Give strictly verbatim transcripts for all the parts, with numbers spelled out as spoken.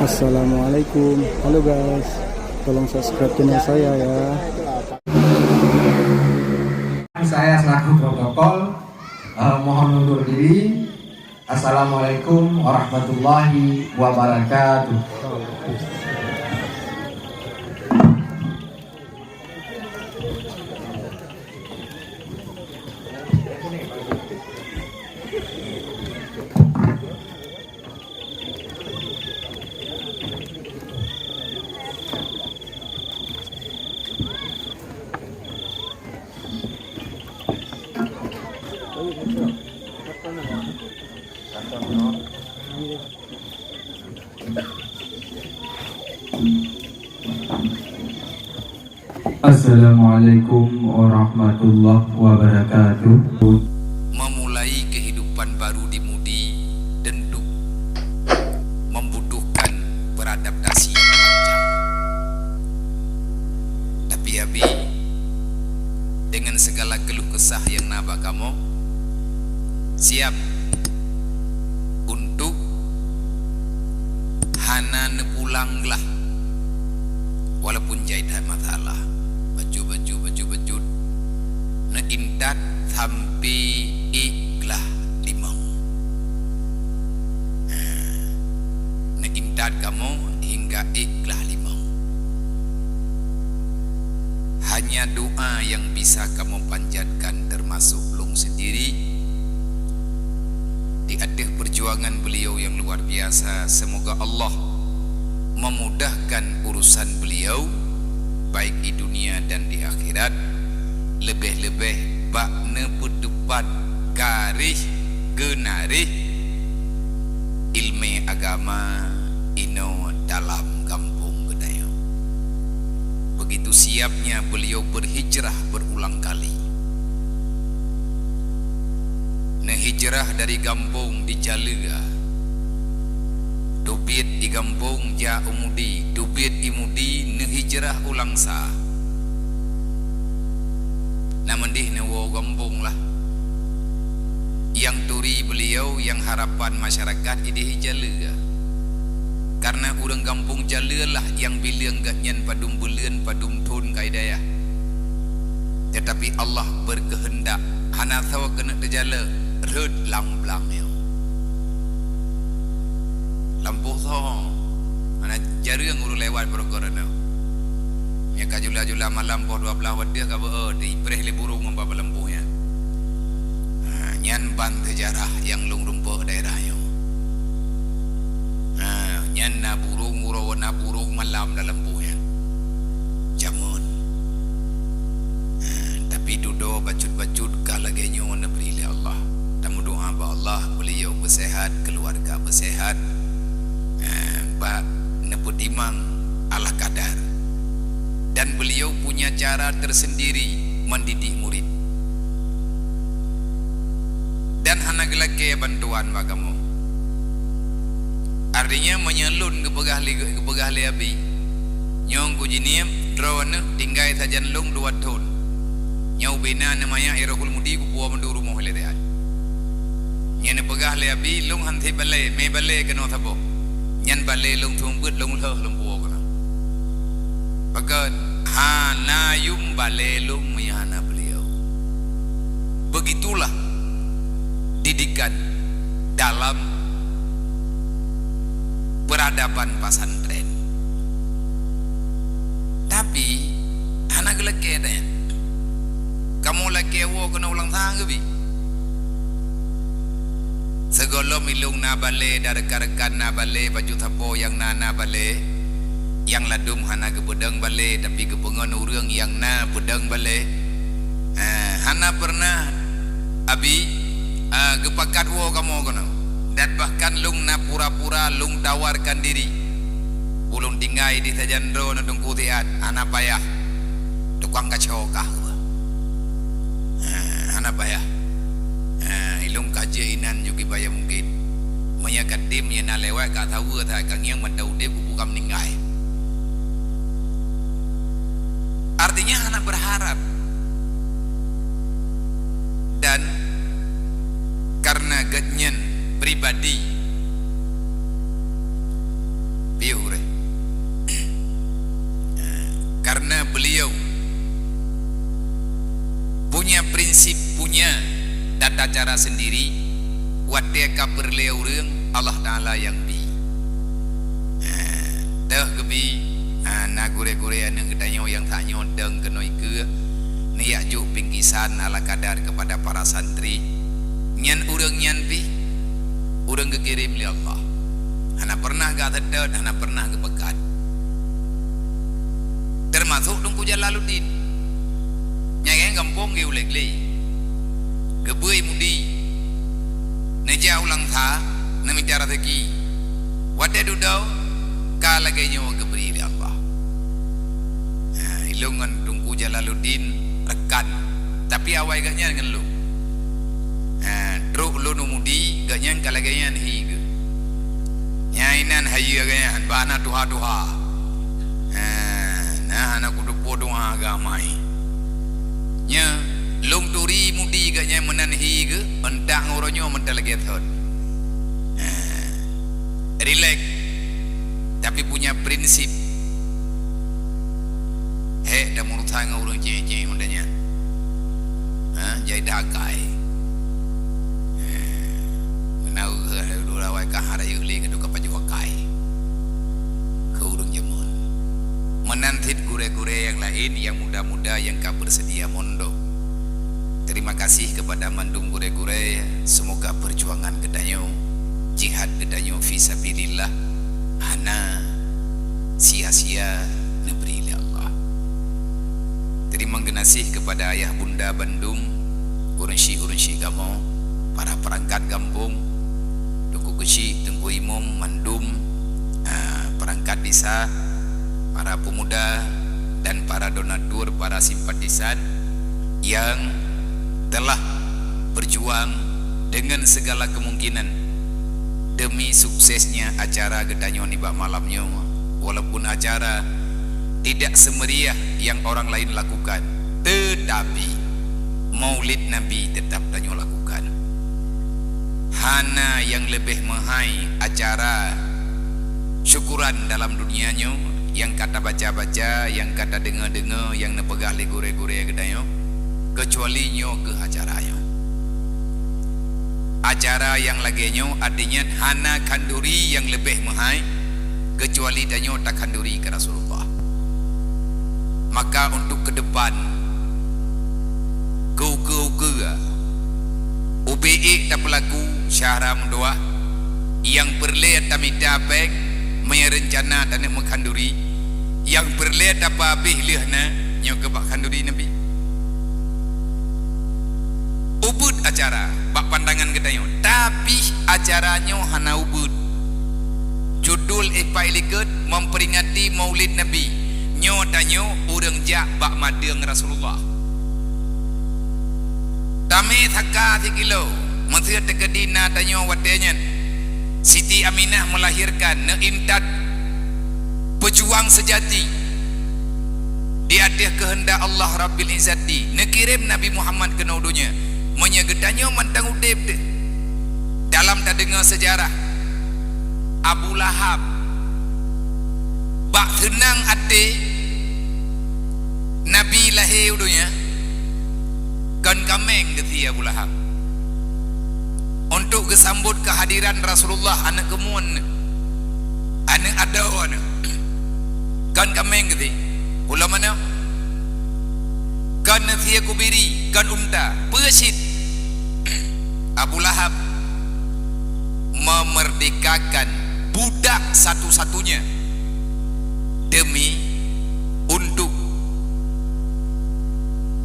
Assalamualaikum. Halo guys, tolong subscribe channel saya ya. Saya selaku protokol, eh, mohon undur diri. Assalamualaikum warahmatullahi wabarakatuh. Assalamualaikum warahmatullahi wabarakatuh. Memulai kehidupan baru di Mudi tentu membutuhkan beradaptasi yang panjang. Tapi Abi, dengan segala keluh kesah yang na bak kamoe, siap untuk hana neupulang glah. Walaupun jai that masalah, bacut-bacut, bacut-bacut, neuintat sampai ék glah limong. Nah, neuintat kamoe hingga ék glah limong. Hanya doa yang bisa kamoe panjatkan, termasuk lôn sendiri, di ateueh perjuangan beliau yang luar biasa. Semoga Allah memudahkan urusan beliau, baik di dunia dan di akhirat, leubeh-leubeh bak neupeuteupat garéh geunaréh ileumèe agama inoe dalam gampông geutanyoe. Begitu siapnya beliau berhijrah berulang kali. Neuhijrah dari gampông di Caleue, teubiet di gampông jak u Mudi, teubiet di Mudi neuhijrah u Langsa. Na meudeh neuwoe gampông lah. Nyang turi beliau, nyang harapan masyarakat idéh i Caleue. Karena ureuëng gampông Caleue lah nyang bileueng geuhnyan padum buleuen, padum thon ka i dayah. Tetapi Allah berkehendak, hana soe keuneuk teujaleu, rhot lam blang nyoe. Lampôh soe, hana jareueng ureuëng lewat bak uroe nyoe. Meunyo ka jula-jula malam poh dua blaih watèe ka beu-e, teuipreh lé burông ngon bak lampôh nyan. Ha, nyan ban seujarah nyang lôn rumpok daerah nyoe. Ha, nyan na burông uroe, na burông malam dalam lampôh nyan. Jameun. Ha, tapi dudoe bacut-bacut ka lagèe nyoe neubri lé Allah. Tameudoa bak Allah, beliau beuseuhat, keluarga beuseuhat. Ha, bak neupeutimang ala kadar. Dan beliau punya cara tersendiri mendidik murid. Dan hana geulakèe bantuan bak kamoe. Artinya, meunyoe lôn geupeugah lé, geupeugah lé Abi, nyoe ku jiniep, droeneuh tinggai sajan lôn dua thon. Nyoe ubena neuh manyak i Rohul Mudi kupuwoe mandum rumoh lé teuh. Nyan neupeugah lé Abi, lôn han sép balèe, mé balèe keunoe saboh. Nyan balèe lôn seumeubeuet lôn lheueh lôn puwoe keunoe. Pakon hana yum balèe lôn meunyo hana beliau. Begitulah didikan dalam peradaban pesantren. Tapi, hana geulakèe nyan. Kamoe lakèe woe keunoe u Langsa geubi. Sigohlom ilôn na balèe, dan rekan-rekan na balèe, bacut sapo nyang na, na balèe, nyang ladôm hana geupeudong balèe, tapi geupeungon ureuëng nyang na peudong balèe. Ah, hana peureunah Abi, ah, geupakat woe kamoe keunoe. Dan bahkan lôn na pura-pura lôn tawarkan diri. Ulôn tinggai di sajan droeneuh Teungku Siat, hana payah. Tukang kaco kah geuh. Ha, hana payah. Ha, ilôn ka jeuet inan jeuet keu baya mungken. Meunyo ka tem, meunyo na lewat ka saweue that, ka ngieng mantong udép, kubu ka meuninggai. Artinya hana berharap. Dan karena geuhnyan pribadi, piôh prinsip, punya tata cara sendiri, watée ka peureulée ureuëng, Allah Taala nyang bi. Ha, teuh geubi, ha, na gurée-gurée aneuëk geutanyoe nyang tanyoe dong keunoe keue, neujak jok bingkisan ala kadar kepada para santri. Nyan ureuëng nyan pih ureuëng geukirém lé Allah. Hana pernah geuseutôt, hana pernah geupeukat. Teumasok Teungku Jalaluddin. Nyang gampông geuh ulée glé. Geubri mudi. Neujak u Langsa, neumita raseuki. Watée dudoe, ka lagée nyoe geubri lé Allah. Ha, ilôn ngon Teungku Jalaluddin rekan, tapi awai geuhnyan ngon lôn. Ha, trok lôn u mudi, geuhnyan ka lagée nyan hi geuh. Nyan inan hayeue geuhnyan, bah na tuha-tuha. Ha, na hana kuteupeu doa agama. Nyoe, lôn turi mudi geuhnyan meunan hi geuh, euntak ngon uroe nyoe meunan lagée thon. Ha, rilek, tapi punya prinsip. Hék dan meurusan ngon ureuëng cék-cék model nyan. Ha, jai dakai. Ha, meunan ureuëng awai ka hana yeuh lé keu ka pajoh akai. Keu ureuëng jameun. Meunan cit gurée-gurée nyang laén nyang muda-muda nyang ka beuseudia mondok. Terima kasih kepada mandum gurée-gurée, semoga perjuangan geutanyoe, jihad geutanyoe fi sabilillah, hana sia-sia neubri lé Allah. Teurimong geunaséh kepada ayah bunda bandum, ureuëng syik-ureuëng syik kamoe, para peurangkat gampông, Teungku Keuchik, Teungku Imum, mandum, ah, peurangkat desa, para pemuda, dan para donatur, para simpatisan yang telah berjuang dengan segala kemungkinan demi suksesnya acara geutanyoe nibak malam nyoe. Walaupun acara tidak semeriah yang orang lain lakukan, tetapi Maulid Nabi tetap tanyoe lakukan. Hana nyang leubeh meuhai acara syukuran dalam dunia nyoe nyang ka tabaca-baca, nyang ka tadeungoe-deungoe, nyang neupeugah lé gurée-gurée geutanyoe, keucuali nyoe keuh acara nyoe. Acara nyang lagée nyoe, artinya hana khanduri nyang leubeh meuhai keucuali tanyoe takhanduri keu Rasulullah. Maka untuk ke depan, keu ukeue-ukeue, ubé ék tapeulaku syahra meudoá, nyang peureulée tamita péng, meunyo reuncana taneuk meukhanduri, nyang peureulée tapeuabéh lheueh na, nyoe keuh bak khanduri Nabi. Ubeuet acara bak pandangan geutanyoe, tapi acara nyoe hana ubeuet. Judul éh pai likot memperingati Maulid Nabi. Nyoe tanyoe ureuëng jak bak madeueng Rasulullah. Tamé saka sikilo, meuseu teukeudi na tanyoe watée nyan. Siti Aminah melahirkan, neuintat pejuang seujati di ateueh keuheundak Allah Rabbil Izzati, neukirém Nabi Muhammad keunoe donya. Meunyo geutanyoe mantong udeb deuh, dalam tadeungoe seujarah, Abu Lahab bak seunang até Nabi lahé u donya, kon kaméng geusie Abu Lahab. Untuk geusambot keuhadiran Rasulullah, aneuëk keumuen, aneuëk adoe, aneuëk. Kon kaméng geusie. Ulama nyoe, kon sie kubiri, kon unta. Peue cit? Abu Lahab memerdekakan budak satu-satunya demi untuk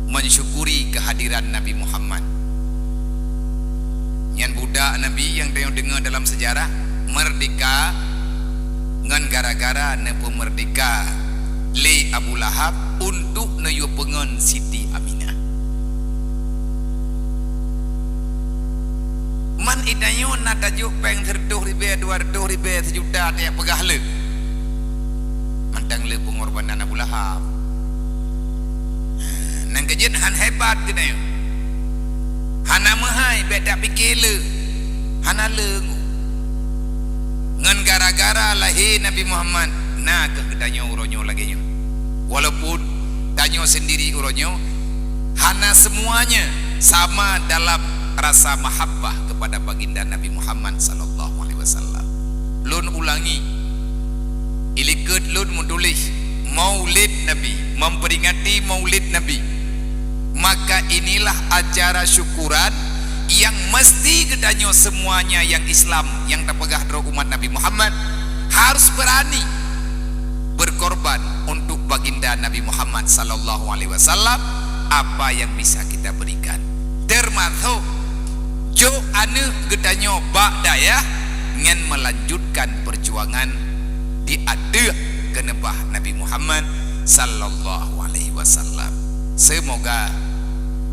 mensyukuri kehadiran Nabi Muhammad. Nyan budak Nabi nyang tanyoe deungoe dalam seujarah, merdeka ngon gara-gara neupeumeurdeka lé Abu Lahab untuk neuyue peungon Siti Aminah. Man itanyoe na tajok péng sireutôh ribée, dua reutôh ribée, seujuta, tajak peugah le. Mantong le peungorbanan Abu Lahab. Nyang keujeuet hán hebat geutanyoe. Hana meuhai, bék tapike le. Hana le. Ngon gara-gara lahé Nabi Muhammad, na keuh geutanyoe uroe nyoe lagée nyoe. Walaupun tanyoe sendiri uroe nyoe hana semuanya sama dalam rasa mahabbah kepada baginda Nabi Muhammad sallallahu alaihi wasallam. Lôn ulangi, ilikot lôn meutuléh Maulid Nabi, memperingati Maulid Nabi, maka inilah acara syukuran yang mesti geutanyoe semuanya yang Islam, yang tapeugah droe umat Nabi Muhammad, harus berani berkorban untuk baginda Nabi Muhammad sallallahu alaihi wasallam, apa yang bisa kita berikan. Termasuk jok aneuëk geutanyoe bak dayah ngon melanjutkan perjuangan di ateueh keuneubah Nabi Muhammad sallallahu alaihi wasallam. Semoga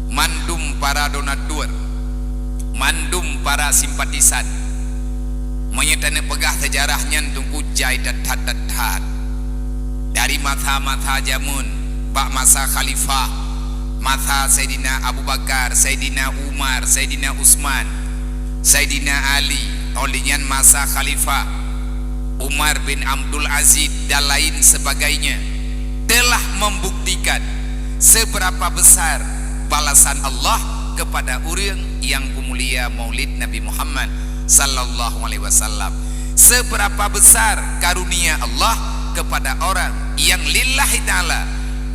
mandum para donatur, mandum para simpatisan, meunyoe taneuk peugah seujarah nyan Teungku jai that-that, that-that. Dari masa-masa jameun, bak masa khalifah, masa Saidina Abu Bakar, Saidina Umar, Saidina Utsman, Saidina Ali, óh lheueh nyan masa khalifah Umar bin Abdul Aziz dan lain sebagainya, telah membuktikan seberapa besar balasan Allah kepada ureuëng yang peumulia Maulid Nabi Muhammad sallallahu alaihi wasallam. Seberapa besar karunia Allah kepada orang yang lillahi ta'ala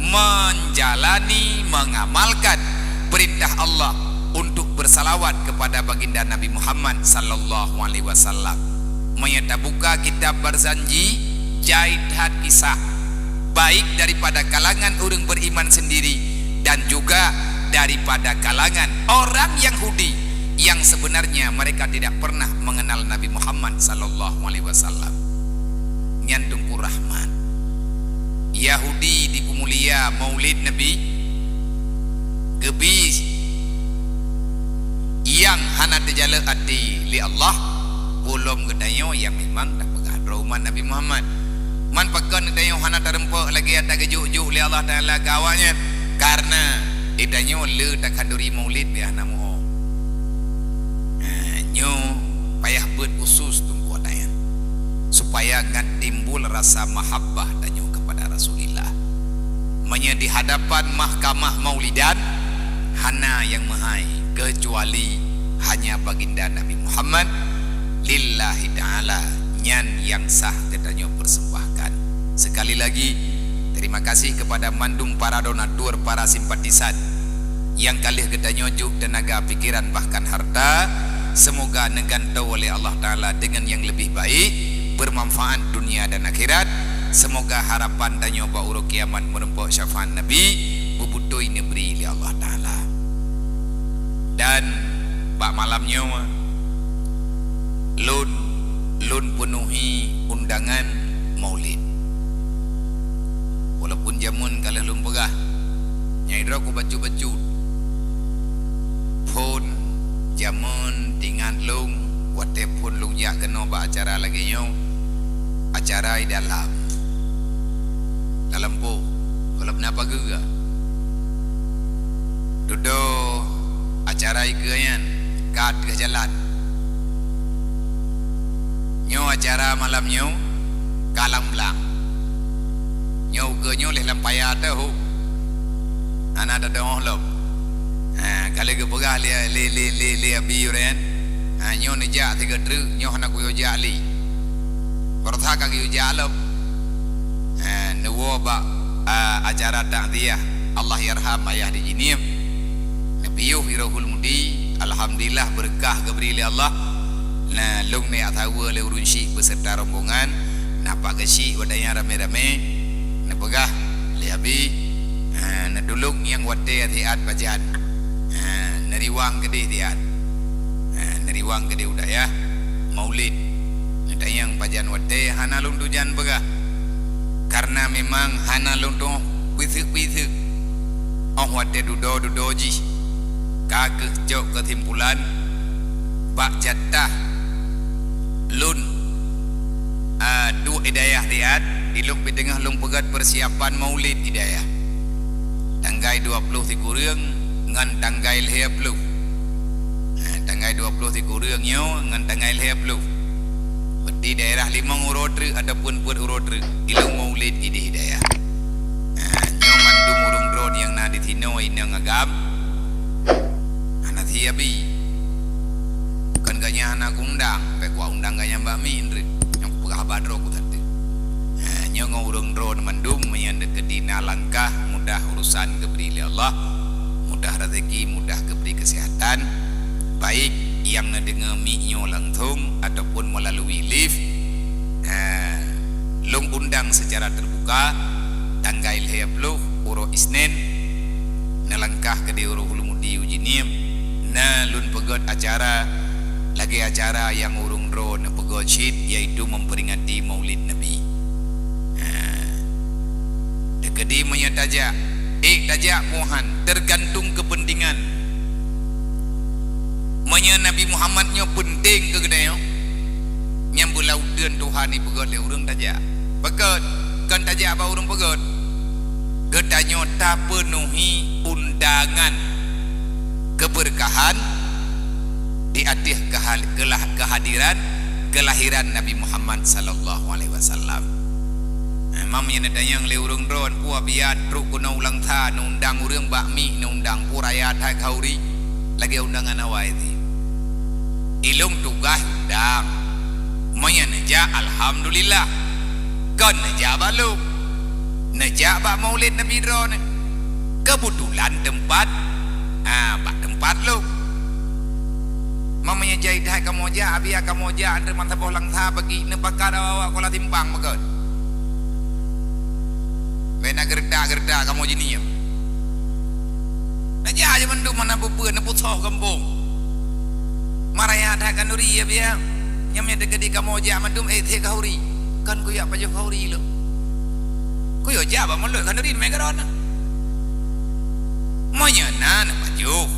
menjalani, mengamalkan perintah Allah untuk bersalawat kepada baginda Nabi Muhammad sallallahu alaihi wasallam. Meunyoe tabuka kitab Barzanji, jai that kisah, baik daripada kalangan ureuëng beriman sendiri dan juga daripada kalangan orang Yahudi yang sebenarnya mereka tidak pernah mengenal Nabi Muhammad sallallahu alaihi wasallam. Nyan Teungku Rahmat. Yahudi dipeumulia Maulid Nabi, geubi nyang hana teujalok até lé Allah, golom geutanyoe nyang memang tapeugah droe umat Nabi Muhammad. Man pakon geutanyoe hana tarumpok lagée nyang tageujok-jok lé Allah Taala keu awaknyan? Karena geutanyoe le takhanduri Maulid beh hana muoh. Ha, nyoe payah beuet khusus Teungku Atayan, supaya ngat timbul rasa mahabbah tanyoe kepada Rasulillah. Meunyoe di hadapan mahkamah Maulidan, hana nyang meuhai keucuali hanya baginda Nabi Muhammad, lillahi ta'ala, nyan nyang sah geutanyoe persembahkan. Sekali lagi, terima kasih kepada mandum para donatur, para simpatisan nyang ka lheueh geutanyoe jok tenaga, pikiran, bahkan harta. Semoga neugantoe lé Allah Taala deungon nyang leubeh baik, bermanfaat dunia dan akhirat. Semoga harapan tanyoe bak uroe kiamat meurumpok syafaat Nabi, beubeutôi neubri lé Allah Taala. Dan bak malam nyoe, lôn, lôn peunuhi undangan Maulid. Walaupun jameun ka lheueh lôn peugah, nyang droe kubacut-bacut. Phon jameun teuingat lôn, watée phon lôn jak keunoe bak acara lagée nyoe, acara i dalam. Dalam po, gohlom na pageue. Dudoe acara i keue nyan ka ateueh jalan. Nyoe acara malam nyoe ka lam blang. Nyoe ukeue nyoe lheueh lam paya teuh. Hana tadong lom. Ha, ka lheueh geupeugah lé, lé, lé, lé, lé Abi Yuren. Ha, nyoe neujak sigoe treuk, nyoe hana kuyue jak lé. Baroesa ka geuyue jak lom. Ha, neuwoe bak, a, acara takziah Allahyarham Ayah di Jeunieb. Neupiôh i Rohul Mudi, alhamdulillah, beureukat geubri lé Allah. Na lôn neujak saweue lé ureuëng syiek beuseurta rombongan, na pak geusyik watée nyan ramé-ramé, neupeugah lé Abi, ha, neutulông nyang watée siat pajan, ha, neuriwang keudeh siat, ha, neuriwang keudeh u dayah Maulid. Neutanyong pajan watée hana lôn tujan peugah, kareuna memang hana lôn tuoh piseuk-piseuk. Óh watée dudoe-dudoe jih ka kheueh cok keusimpulan bak jatah lôn, a, duek i dayah siat, di lôn pih teungoh lôn peugét peusiapan Maulid i dayah. Tanggai dua ploh sikureueng ngon tanggai lhée ploh. Ha, tanggai dua ploh sikureueng nyoe ngon tanggai lhée ploh. Peuti daerah limong uroe treuk ataupun peuet uroe treuk, ilong Maulid idéh i dayah. Ha, nyoe mandum ureuëng droe nyang na di sinoe inong agam. Siabi. Kon gobnyan hana kuundang, bék kuundang gobnyan bak mi indri. Nyang kupeugah haba droe ku sateue. Ha, nyoe ngon ureuëng droe mandum meunyan deukeuti na langkah mudah urusan geubri lé Allah, mudah rezeki, mudah geubri keusehatan, baik nyang neudeungoe mi nyoe langsong ataupun melalui live. Ha, lôn undang secara terbuka tanggai lhée ploh uroe Isnin, neulangkah keudeh uroe Hulumudi u Jeunieb, na lôn peugét acara lagée acara nyang ureuëng droe neupeugét cit, yaitu memperingati Maulid Nabi. Ha. Deukeuti meunyoe tajak, ék tajak muhan, tergantung kepentingan. Meunyoe Nabi Muhammad nyoe peunteng keu geutanyoe, nyang beulauteuen Tuhan ipeugét lé ureuëng tajak. Peugét, kon tajak bak ureuëng peugét. Geutanyoe tapeunuhi undangan keberkahan di ateueh kehal-, kelah-, kehadiran, kelahiran Nabi Muhammad sallallahu alaihi wasallam. Memang meunyoe neutanyong lé ureuëng droe, peue biya trok keunoe u Langsa, neuundang ureuëng bak mi, neuundang peue raya that khauri, lagée undangan awai teuh. Ilôn tugaih undang. Meunyoe neujak, alhamdulillah. Kon neujak bak lôn. Neujak bak Maulid Nabi droeneuh. Keubeutulan teumpat, ha, bak teumpat lôn. Meunyoe jai that kamoe jak, biya kamoe jak, antre meusaboh Langsa bagi neupakat awak-awak kola simpang meukeuen. Bék na geuretak-geuretak kamoe jiniep. Neujak aja mandum hana peue-peue, neupeusoh gampông. Maraya that khanuri ya biya. Nyang meuteukedi kamoe jak mandum eh thé khanuri. Kan kuyak pajoh khanuri lom. Kuyak jak bak mulod khanuri mé keudroe na. Meunyoe na neupajoh.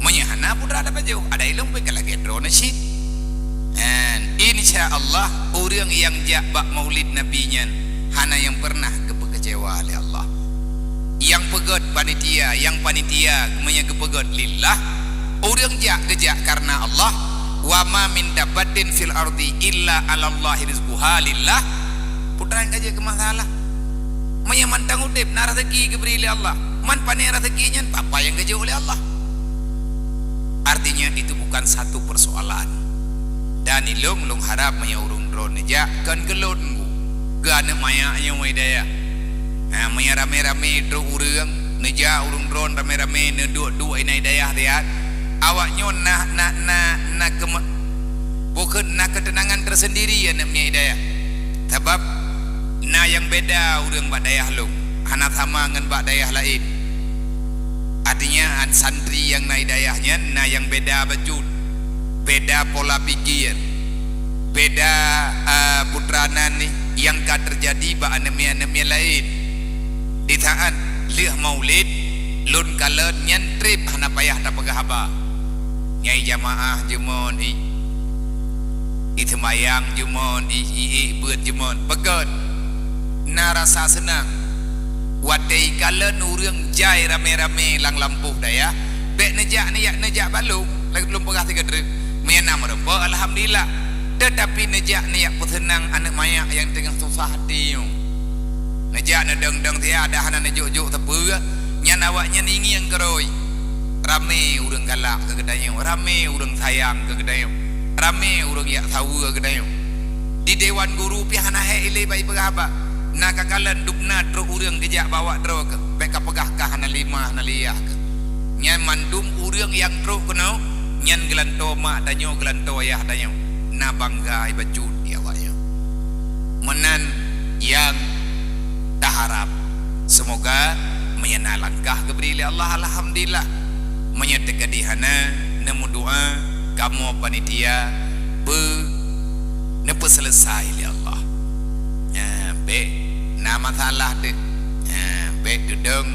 Meunyoe hana putra tapajoh, ada ilong pih ka lagée droeneuh cit. Dan insya Allah ureuëng nyang jak bak Maulid Nabi nyan hana nyang pernah geupeukeucewa lé Allah. Nyang peugét panitia, nyang panitia meunyoe geupeugét lillah, ureuëng jak geujak kareuna Allah, wa ma min dabbatin fil ardi illa 'alallahi rizquha lillah, putra nyang ka jeuet keu masalah. Meunyoe mantong udeb na rezeki geubri lé Allah, man pané rezeki nyan papa nyang geujok lé Allah. Artinya itu bukan satu persoalan. Dan ilong lôn harab meunyoe ureuëng droeneuh jak kon keu lôn gu, keu aneuëk manyak nyoe dayah. Ha, meunyoe ramé-ramé trok ureuëng, neujak ureuëng droeneuh ramé-ramé neuduek-duek inan dayah-dayah, awaknyoe na, na, na, na keuma-, bukon na keuteunangan tersendiri aneuëk manyak dayah. Sabab na nyang beda ureuëng bak dayah lôn, hana sama ngon bak dayah laén. Artinya, santri nyang na dayah nyan na nyang beda bacut, beda pola pikir, beda, a, putra nan nyang ka teujadi bak aneuëk manyak-aneuëk manyak laén. Di saát lheueh Maulid, lôn kalon nyan treb hana payah tapeugah haba. Nyai jamaah jeumon i. Iseumayang jeumon, i, i, i beuet jeumon. Peugét, na rasa seunang. Watée ikalon ureuëng jai ramé-ramé lam lampôh dayah, bék neujak, neujak, neujak bak lôn, lagée lôn peugah sigoe treuk. Meunyoe na meurumpok, alhamdulillah. Teutapi neujak, neujak peuseunang aneuëk manyak nyang teungoh susah até nyoe. Neujak neudong-dong siat, dak hana neujok-jok sapeue, nyan awaknyan ingieng keurôi. Ramé ureuëng galak keu geutanyoe, ramé ureuëng sayang keu geutanyoe, ramé ureuëng jak saweue geutanyoe. Di dewan guru pih hana hék ilée bak ipeugah haba. Na kakalon dubna trok ureuëng geujak bak awak droe keuh, bék kapeugah ka hana lé ma, hana lé yah keuh. Nyan mandum ureuëng nyang trok keunoe, nyan geulantoe mak tanyoe, geulantoe ayah tanyoe. Na bangga ibacut di awaknyan. Meunan nyang taharab. Seumoga meunyoe na langkah geubri lé Allah, alhamdulillah. Meunyoe teukeudi hana, neumeudoá, kamoe panitia beu neupeuseuleusoe lé Allah. Nyan, bék na masalah teuh. Nyan, bék teudong,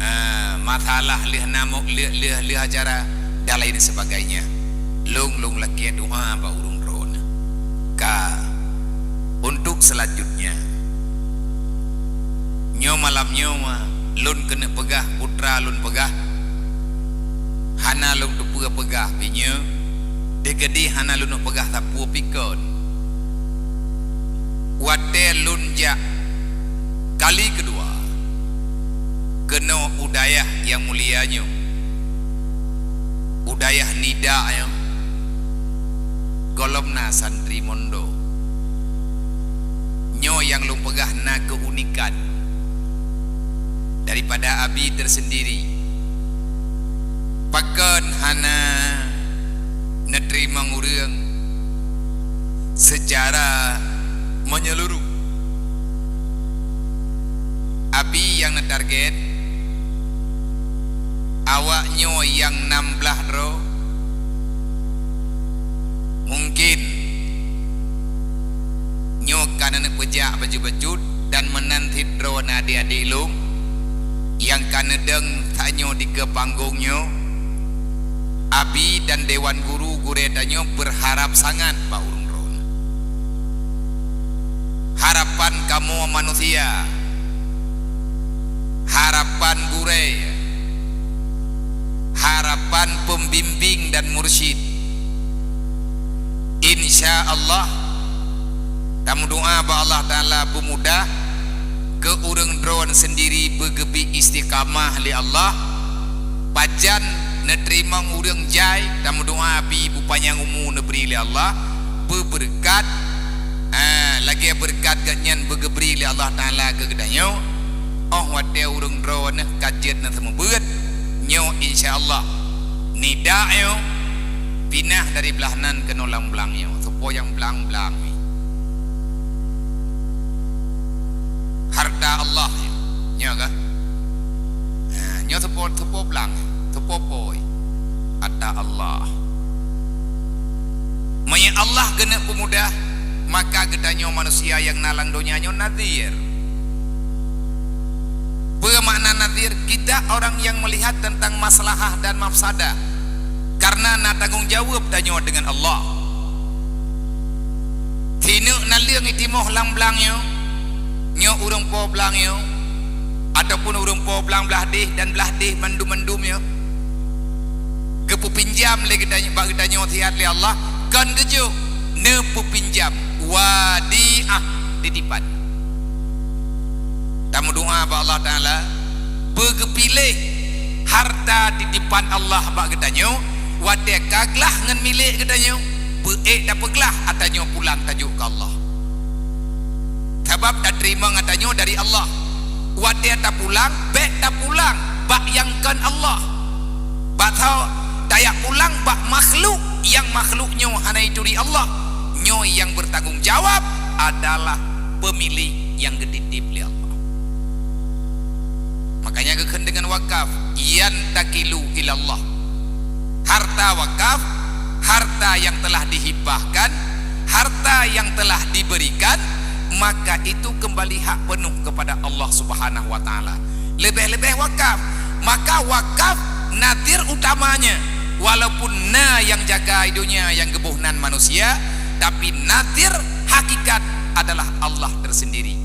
eh, masalah lheueh na mo-, lheueh, lheueh, lheueh acara dan lain sebagainya. Lôn, lôn lakée doá bak ureuëng droeneuh. Ka, untuk selanjutnya, nyoe malam nyoe lôn keuneuk peugah, putra lôn peugah, hana lôn teupeue peugah, pih nyoe teukeudi hana lôn peugah sapeue pih kon. Watée lôn jak kali keudua keunoe u dayah nyang mulia nyoe, u Dayah Nida nyoe gohlom na santri mondok. Nyoe nyang lôn peugah na keunikan daripada Abi tersendiri. Pakon hana neuteurimong ureuëng seucara menyeluruh? Abi nyang neutarget, awak nyoe nyang nam blaih droe, mungkin nyoe ka neuneuk peujak bacut-bacut dan meunan cit droe na adik-adik lôn nyang ka neudong tanyoe dikeue panggong nyoe. Abi dan dewan guru gurée tanyoe beurharab sangat bak ureuëng droe. Harapan kamoe manusia, harapan gurée, harapan pembimbing dan mursyid, insya Allah, tameudoa bak Allah Taala peumudah keu ureuëng droe sendiri beugeubri istiqamah lé Allah. Pajan neuteurimong ureuëng jai, tameudoa Abi beupanyang umu neubri lé Allah, beubeureukat, ah, lagée beureukat geuhnyan beugeubri lé Allah Taala keu geutanyoe. Óh watée ureuëng droe neuh ka jeuet neuseumeubeuet, nyoe insya Allah Nida nyoe pinah dari blaih nan keunoe lam blang nyoe, soe po nyang blang-blang nyoe. Harta Allah nyoe, nyoe ka. Ha, nyoe soe po, soe po blang, soe po pôi. Harta Allah. Meunyoe Allah keuneuk peumudah, maka geutanyoe manusia nyang na lam donya nyoe nazir. Peue makna nazir? Kita orang yang melihat tentang maslahah dan mafsadah, karena na tanggong jaweueb tanyoe deungon Allah. Sineuk naleueng itimoh lam blang nyoe, nyoe ureuëng po blang nyoe, ataupun ureuëng po blang blaih deh dan blaih deh mandum-mandum nyoe, geupeupinjam lé geutanyoe, bak geutanyoe siat lé Allah, kon geujok, neupeupinjam, wadiah, titipan. Tameudoa bak Allah Taala, beugeupiléh harta titipan Allah bak geutanyoe, watée ka glaih ngon milék geutanyoe, beuék tapeuglaih atra nyoe pulang tajok keu Allah. Sabab tateurimong atra nyoe dari Allah. Watée tapulang, bék tapulang bak nyang kon Allah. Bak tho tajak pulang bak makhluk, nyang makhluk nyoe hana jituri Allah, nyoe nyang beurtanggong jawab adalah peumilék nyang geutitip lé Allah. Makanya geukheun deungon wakaf, "Yantaqilu ilallah." Harta wakaf, harta yang telah dihibahkan, harta yang telah diberikan, maka itu kembali hak penuh kepada Allah Subhanahu wa Taala. Leubeh-leubeh wakaf. Maka wakaf nazir utamanya, walaupun na nyang jaga donya nyang geuboh nan manusia, tapi nazir hakikat adalah Allah tersendiri.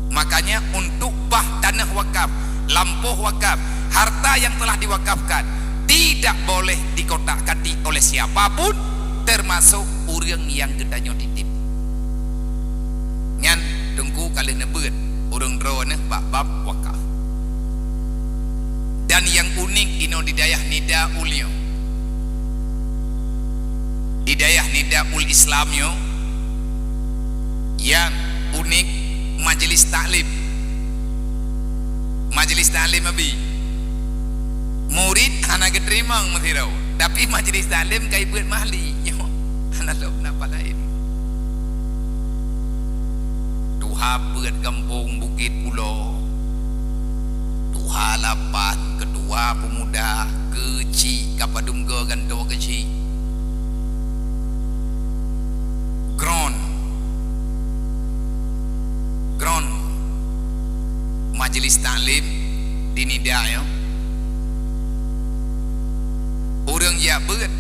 Makanya untuk bah taneuh wakaf, lampôh wakaf, harta yang telah diwakafkan, tidak boleh dikotak-katik oleh siapa pun, termasuk ureuëng nyang geutanyoe titip. Nyan Teungku ka lheueh neubeuet ureuëng droeneuh bak bab wakaf. Dan nyang unik inoe di dayah Nida Ul nyoe, di dayah Nida Ul Islam nyoe, nyang unik majlis taklim. Majlis taklim abi, murit hana geuteurimong meusidroe, tapi majlis taklim ka jibeuet mahli nyoe, hana lom na pat laén. Tuha peuet gampông Bukét Pulo, tuha lapan keutua peumuda keuchik ka padum goe gantoe keuchik. Groen, groen majlis taklim di Nida nyoe. Ureuëng jak beuet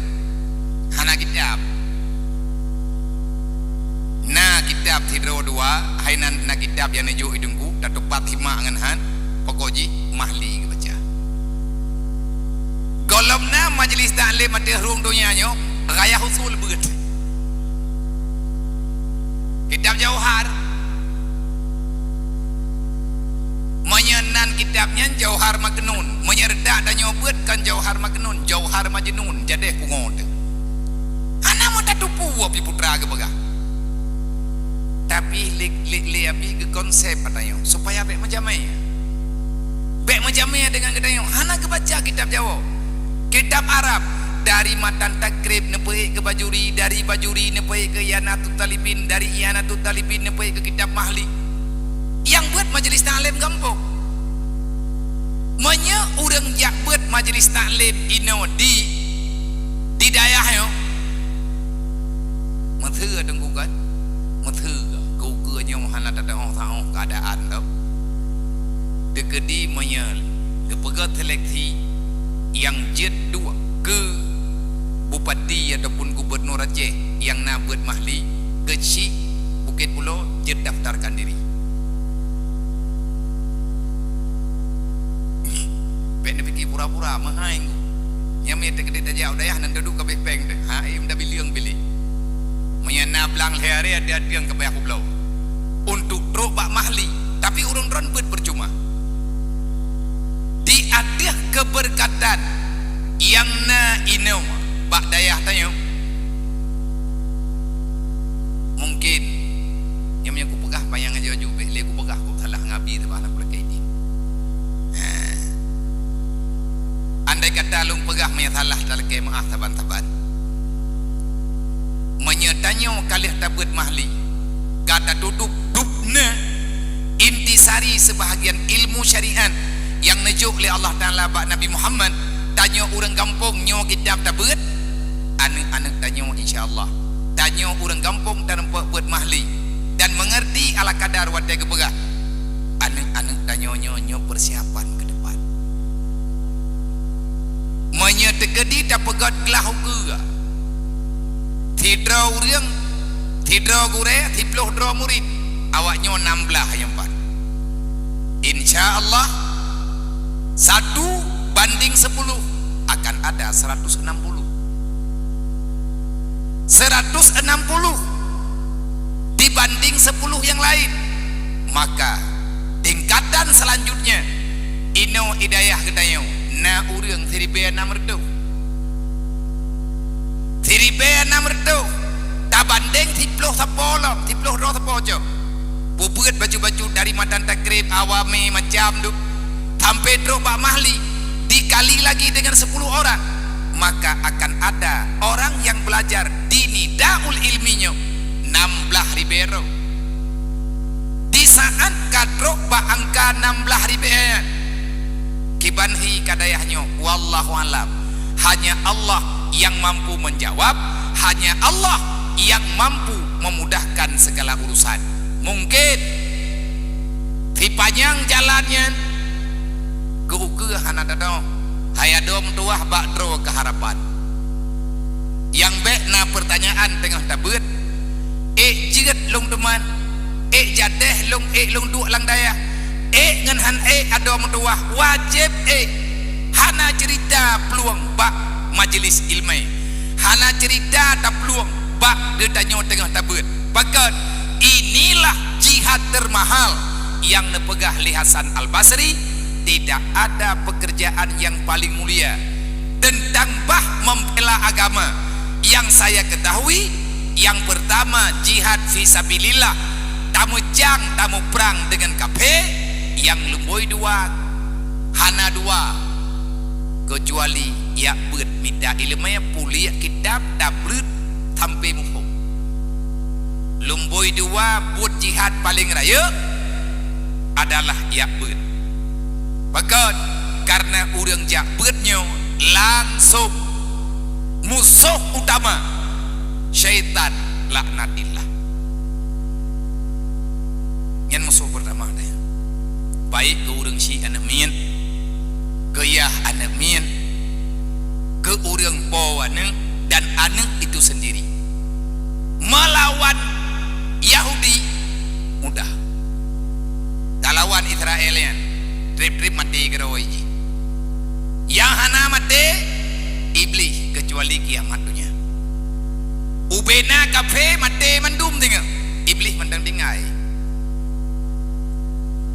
hana kitab. Na kitab sidroe dua, hai nan na kitab nyang neujok i Teungku, tatupat simak ngon han, pokok jih mahli geubaca. Gohlom na majlis taklim ateueh rhueng donya nyoe, raya usul beuet. Kitab Jauhar, meunyoe nan kitab Nyan jauhar maknun. Meunyoe reutak tanyoe beuet kon jauhar maknun, jauhar majnun, jadeh pungo teuh. Hana meutateupeue pih putra geupeugah. Tapi lé, lé, lé Abi geukonsep ata nyoe supaya bék meujamé. Bék meujamé deungon geutanyoe, hana geubaca kitab Jawoe. Kitab Arab, dari matan Takrib neupeuék keu Bajuri, dari Bajuri neupeuék keu I'anatut Thalibin, dari I'anatut Thalibin neupeuék keu kitab Mahli. Nyang beuet majlis taklim gampông. Meunyoe ureuëng jak beuet majlis taklim inoe di, di dayah nyoe, meutheue teungku kan? Meutheue keu ukeue nyoe hana teudeungoe saôh keuadaan teuh. Teukeudi meunyoe geupeugah seleksi nyang jeuet duek keu bupati ataupun gubunur Aceh nyang na beuet Mahli, keuchik Bukit Pulo jeuet daftarkan diri. Bék neupike pura-pura meuhai ngu. Nyang mita keudeh tajak u dayah nan dudoe ka bék péng deh. Ha, em da bilieng bilék. Meunyoe na blang lhée aré até-até ka payah kubloe. Untuk trok bak Mahli, tapi ureuëng droen beuet percuma. Di ateueh keberkatan nyang na inoe bak dayah tanyoe, mungkin nyang, nyang kupeugah panyang aju-aju bék lé kupeugah kok salah ngabi teuh bah na kulakée idin. Ha. Andai kata lôn peugah meunyoe salah talakée meuáh saban-saban. Meunyoe tanyoe ka lheueh tabeuet Mahli, ka tatudub dubna intisari seubahgian ilmu syariat nyang neujok lé Allah Taala bak Nabi Muhammad, tanyoe ureuëng gampông nyoe kitab tabeuet, aneuëk-aneuëk tanyoe insya Allah. Tanyoe ureuëng gampông tarumpok beuet Mahli dan meungeurti ala kadar watée geupeugah. Aneuëk-aneuëk tanyoe nyoe, nyoe persiapan keu depan. Meunyoe teukeudi tapeugét glah ukeue, sidroe ureuëng, sidroe gurée, siploh droe murit, awaknyoe nam blaih nyang pat. Insya Allah, satu banding sepuluh akan ada seratus enam puluh. Seratus enam puluh dibanding sepuluh nyang laén. Maka, tingkatan selanjutnya, inoe i dayah geutanyoe na ureuëng siribée nam reutôh. Siribée nam reutôh tabandeng siploh sapo lom, siploh droe sapo cok. Peubeuet bacut-bacut dari matan takrib, awami, macam tu, sampai trok bak Mahli, dikali lagi dengan sepuluh orang, maka akan ada orang yang belajar di Nidaul Ilmi nyoe nam blaih ribée droe. Di saat ka trok bak angka nam blaih ribée nyan, kiban hi ka dayah nyoe, wallahu alam. Hanya Allah yang mampu menjawab, hanya Allah yang mampu memudahkan segala urusan. Mungkin sipanyang jalan nyan, keu ukeue hana teudoh, hai adoe meutuwah bak droe keuharapan. Nyang bék na peurtanyaan teungoh tabeuet, ék jeuet lôn teuma, ék jadeh lôn, ék lôn duek lam dayah, ék ngon han ék adoe meutuwah, wajéb ék. Hana ceurita plueng bak majelis ileumé, hana ceurita taplueng bak geutanyoe teungoh tabeuet. Pakon, inilah jihad termahal nyang neupeugah lé Hasan Al-Basri, tidak ada pekerjaan yang paling mulia tentang bah membela agama yang saya ketahui, yang pertama jihad fi sabilillah, tameucang, tamuprang dengan kafé, nyang lumbôi dua hana dua, kecuali jak beuet mita ileumé, puléh kitab, tabeuet sampai muphom. Lumbôi dua buet jihad paleng rayeuk adalah jak beuet. Pakon? Karena ureuëng jak beuet nyoe langsung musoh utama syaitan laknatillah. Nyan musoh peurtama deh. Baik keu ureuëng syiek aneuëk miet, keu yah aneuëk miet, keu ureuëng po aneuëk dan aneuëk itu sendiri. Meulawan Yahudi mudah. Talawan Israel nyan, treb-treb maté keudroe jih. Nyang hana maté, Iblih, kecuali kiamat donya. Ubena kafé maté mandum teungoh, Iblih mantong tinggai.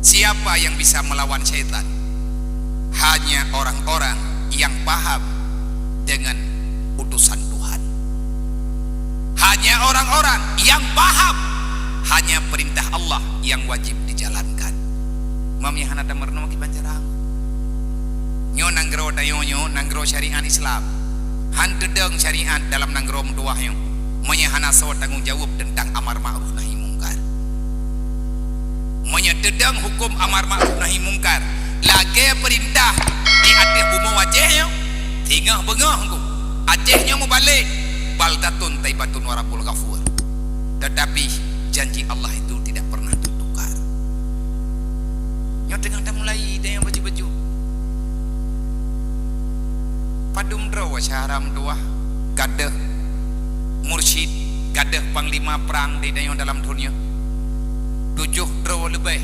Siapa yang bisa melawan syaitan? Hanya orang-orang yang paham dengan utusan Tuhan. Hanya orang-orang yang paham, hanya perintah Allah yang wajib dijalankan. Meunyoe hana tameurunoe kiban cara. Nyoe nanggroe tanyoe nyoe, nanggroe syariat Islam. Han teudong syariat dalam nanggroe meutuwah nyoe, meunyoe hana soe tanggong jaweueb teuntang amar ma'ruf nahi mungkar. Meunyoe teudong huköm amar ma'ruf nahi mungkar, lagée peurintah di ateueh bumoe Aceh nyoe, singoh beungoh engku. Aceh nyoe mubalek, baldatun thaibatun wa rabbun ghafur. Tetapi janji Allah itu tidak pernah tertukar. Nyoe teungoh tamulai dayang baju-baju. Padum droe syedara meutuwah gadôh mursyid, gadôh panglima prang di dayang dalam donya. Tujoh droe leubeh.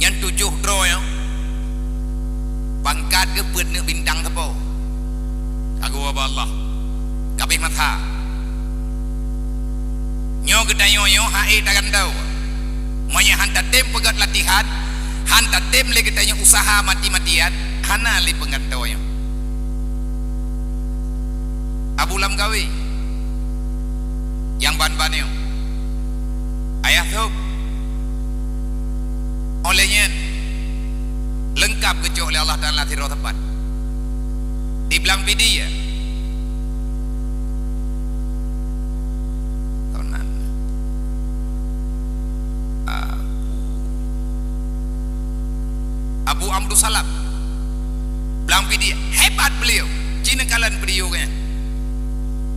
Nyan tujoh droe nyoe pangkat geuh peuet neuk bintang sapo. Ka geuwoe bak Allah. Ka abéh masa. Nyoe geutanyoe nyoe hase tagantoe. Meunyoe han tatem peugét latihan, han tatem lé geutanyoe useuha mati-matian, hana lé peugantoe nyoe. Abu Lam Gawe, nyang ban-ban nyoe, Ayah Thok, óh lheueh nyan leungkab geucok lé Allah Taala sidroe teumpat di Blang Pidie, ya. Tonan. Ah. Abu Abdussalam, Blang Pidie, hebat beliau. Ci neukalon video geuh.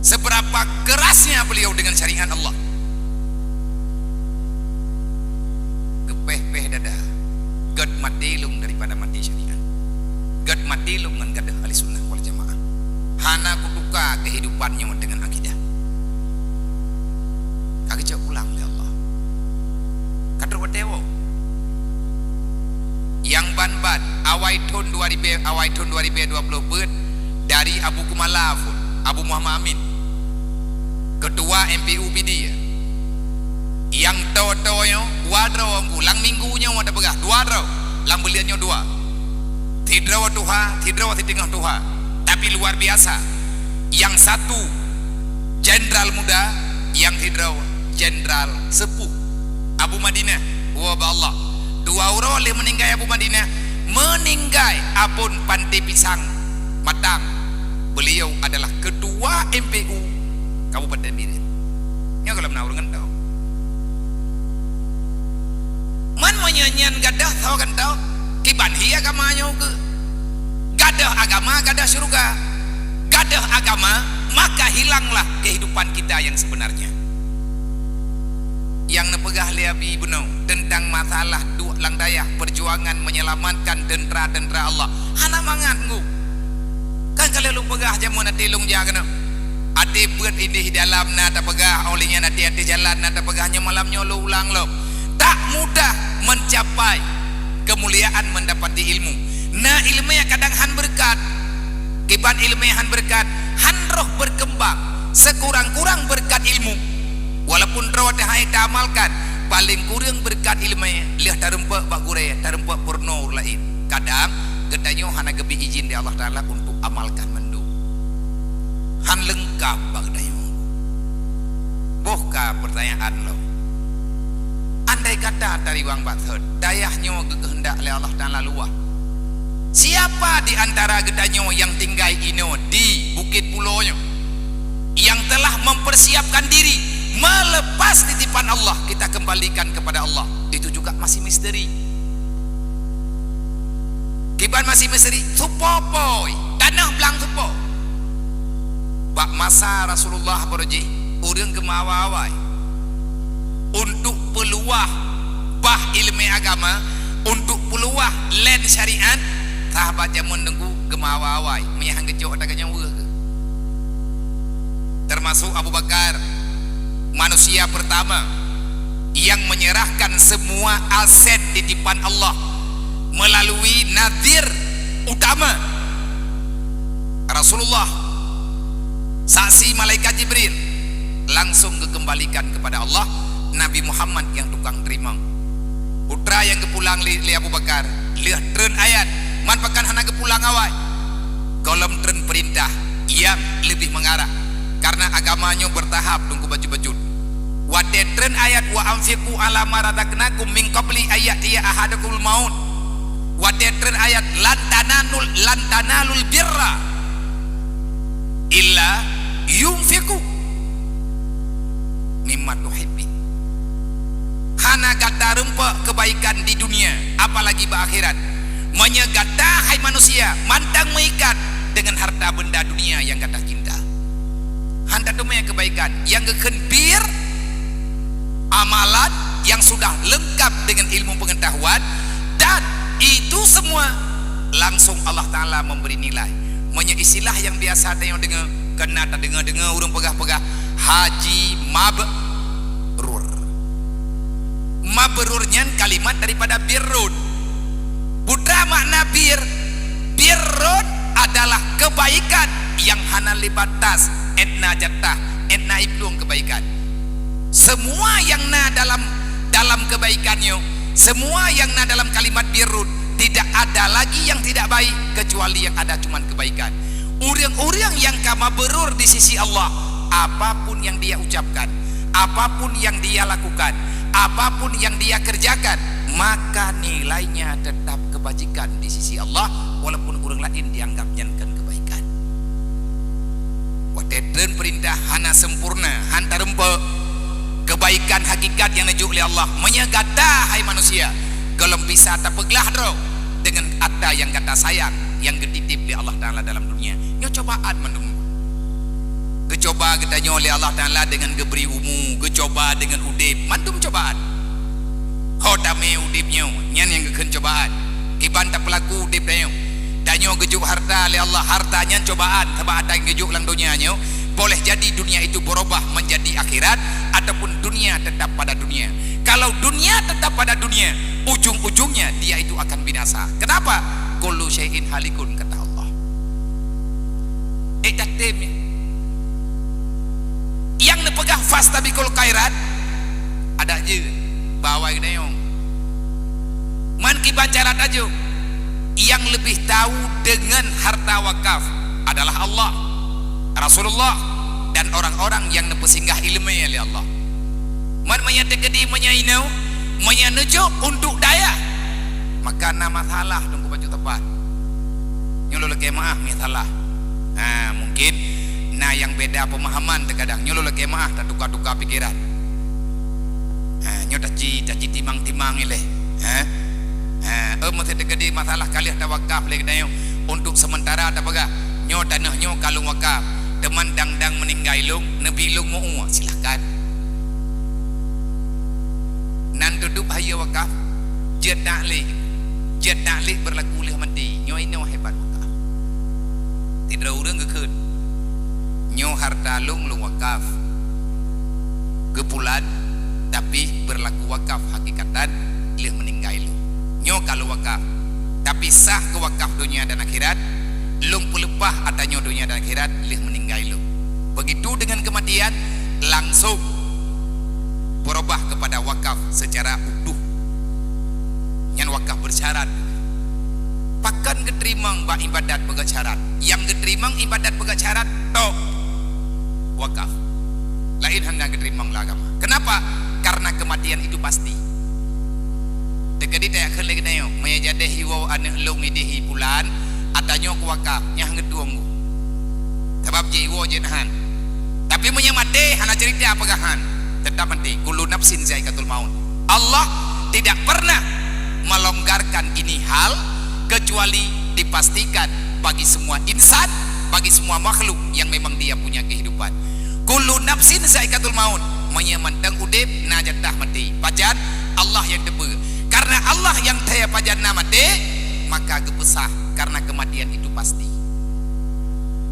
Seberapa kerasnya beliau dengan syariat Allah. Geupéh-péh dada. Gét maté lôn daripada maté syariat. Gét maté lôn ngon gadôh Ahli Sunnah wal Jamaah. Hana kutuka kehidupan nyoe dengan akidah. Ka geucok pulang lé Allah. Ka trok watée woe. Nyang ban-ban, awai thon dua ribu, awai thon dua ribu dua puluh peuet, dari Abu Kumala phon, Abu Muhammad Amin, Ketua M P U Pidie. Nyang toe-toe nyoe, dua droe, lam minggu nyoe watée peugah, dua droe, lam buleuen nyoe dua. Sidroe tuha, sidroe siteungoh tuha. Tapi luar biasa. Nyang satu jenderal muda, nyang sidroe jenderal sepuh. Abu Madinah, woe bak Allah. Dua uroe lheueh meuninggai Abu Madinah, meuninggai Abon Panté Pisang Matang. Beliau adalah ketua M P U Kabupaten Bireuen. Nyoe gohlom na ureuëng ngon tau. Man meunyoe nyan gadôh soe gantoe, kiban hi agama nyoe keuh. Gadôh agama, gadôh syeuruga. Gadôh agama, maka hilanglah kehidupan kita yang sebenarnya. Nyang neupeugah lé Abi bunoe teuntang masalah duek lam dayah, perjuangan menyelamatkan teuntera-teuntera Allah. Hana mangat ngu. Kan ka lheueh lôn peugah jameun até lôn jak keunoe. Até peuet idéh dalam na tapeugah, óh lheueh nyan até-até jalan na tapeugah, nyoe malam nyoe lôn ulang lom. Tak mudah mencapai kemuliaan mendapati ilmu. Na iéleumé kadang han beureukat. Kiban iéleumé han beureukat, han roh beukeumbang. Sekurang-kurang beureukat ilmu. Walaupun droe teuhai taamalkan, paleng kureueng beureukat iéleumé lheueh tareumpok bak gurée, tareumpok peurunoe ureuëng laén. Kadang geutanyoe hana geubri idhin lé Allah Taala untuk amalkan mandum. Han leungkab bak geutanyoe. Boh ka peurtanyaan lom. Andai kata tariwang bak thot, dayah nyoe geukeuheundak lé Allah Taala luwah, siapa di antara geutanyoe nyang tinggai inoe di Bukét Pulo nyoe, nyang telah mempersiapkan diri melepas titipan Allah, kita kembalikan kepada Allah? Itu juga masih misteri. Kiban masih misteri, supo poi, tanoh blang supo. Bak masa Rasulullah baroe jih, ureuëng geumeuawai-awai untuk peuluwah bah iéleumé agama, untuk peuluwah lén syariat, sahabat jameun teungku geumeuawai-awai, meunyo han geucok ata geuh nyan weueh geuh. Termasuk Abu Bakar, manusia pertama yang menyerahkan semua aset titipan Allah melalui nadhir utama Rasulullah, saksi malaikat Jibril, langsung geukeumbalikan kepada Allah, Nabi Muhammad nyang tukang teurimong. Putra nyang geupulang lé, lé Abu Bakar, Lheueh treun ayat, man pakon hana geupulang awai? Gohlom treun peurintah nyang leubeh meungarah, karena agama nyoe beurtahap, Teungku bacut-bacut. Watée treun ayat, "Wa anfiqu ala ma razaqnakum min qabli an ya'tiya ahadakumul maut." Watée treun ayat, "Lan tananul, lan tanalul birra illa yunfiqu mimma tuhibbin." Hana gata rumpok keubaikan di dunia, apalagi bak akhirat, meunyoe gata, hai manusia, mantong meuikat deungon harta benda dunia nyang gata cinta. Hana teumé keubaikan nyang geukheun bir, amalan nyang sudah leungkab deungon ilmu peungetahuan, dan itu semua langsung Allah Taala memberi nilai. Meunyoe istilah nyang biasa tanyoe deungoe, keunan tadeungoe-deungoe ureuëng peugah-peugah, haji mabrur. Mabrur nyan kalimat daripada birrun. Peue makna bir? Birrun adalah keubaikan nyang hana lé batas, étna jatah, étna iplueng keubaikan. Semua nyang na dalam, dalam keubaikan nyoe, semua nyang na dalam kalimat birrun, tidak ada lagi nyang tidak baik, kecuali nyang ada cuman keubaikan. Ureuëng-ureuëng nyang ka mabrur di sisi Allah, apapun nyang dia ucapkan, apapun nyang dia lakukan, apapun nyang dia kerjakan, maka nilainya tetap kebajikan di sisi Allah, walaupun ureuëng laén dianggap nyan kon keubaikan. Watée treun peurintah hana sempurna, hana tarumpok keubaikan hakikat nyang neujok lé Allah. Meunyoe gata, hai manusia, gohlom bisa tapeuglah droe deungon atra nyang gata sayang, nyang geutitip lé Allah Taala dalam dunia. Nyoe cobaan mandum. Geucoba geutanyoe lé Allah Taala deungon geubri umu, geucoba deungon udeb, mandum cobaan. Ho tamé udeb nyoe, nyan nyang geukheun cobaan. Kiban tapeulaku udeb tanyoe. Tanyoe geujok harta lé Allah, harta nyan cobaan, sabab atra nyang geujok lam donya nyoe, boleh jadi dunia itu berubah menjadi akhirat, ataupun dunia tetap pada dunia. Kalau dunia tetap pada dunia, ujung-ujungnya dia itu akan binasa. Kenapa? Kullu syai'in halikun, kata Allah. Eh, dah tem ya. Nyang neupeugah fastabiqul khairat, adak jeuet, bak awai geutanyoe. Man kiban cara tajok, nyang leubeh tahu deungon harta wakaf adalah Allah, Rasulullah, dan orang-orang nyang neupeusinggah ileumé lé Allah. Man meunyoe teukeudi meunyoe inoe, meunyoe neujok untuk dayah, maka na masalah Teungku bacut teumpat. Nyoe lôn lakée meuáh meusalah. Ha, mungkin na nyang beda peumahaman teugadang. Nyoe lôn lakée meuáh, tatuka-tuka pikeran. Ha, nyoe taci, taci timang-timang ilée. Ha? Ha, eh, meuseuti keudeh masalah ka lheueh tawakaf lé geutanyoe. Untuk sementara tapeugah, nyoe tanoh nyoe ka lôn wakaf. Teuma dang-dang meuninggai lôn, neubi lôn meu-ue, silahkan. Nan teudup hayeue wakaf, jeuet taklik. Jeuet taklik beurlaku lheueh maté. Nyoe inoe hebat wakaf. Sidroe ureuëng geukheun, nyoe harta lôn, lôn wakaf. Geupulan, tapi beurlaku wakaf hakikatan lheueh meuninggai lôn. Nyoe ka lôn wakaf. Tapi sah keu wakaf donya dan akhirat, lôn peuleupah atra nyoe donya dan akhirat lheueh meuninggai lôn. Begitu dengan kematian, langsung berubah kepada wakaf secara utuh. Nyan wakaf bersyarat. Pakon geuteurimong bak ibadat peugét syarat? Nyang geuteurimong ibadat peugét syarat tok wakaf. Laén hana geuteurimong lam agama. Kenapa? Karena kematian itu pasti. Teukeudi tajak kheun lé geutanyoe, meunyoe jadeh iwoe aneuëk lôn idéh i pulan, atra nyoe kuwakaf, nyan han geutueng. Sabab jeuet iwoe jeuet han. Tapi meunyoe maté, hana cerita peugah han. Tetap maté. Kullu nafsin zaiqatul maut. Allah tidak pernah melonggarkan ini hal kecuali dipastikan bagi semua insan, bagi semua makhluk yang memang dia punya kehidupan. Kullu nafsin zaiqatul maut. Meunyoe mantong udeb, na jatah maté. Pajan? Allah nyang teupeue. Karena Allah nyang thèe pajan na maté, maka geupeusah karena kematian itu pasti.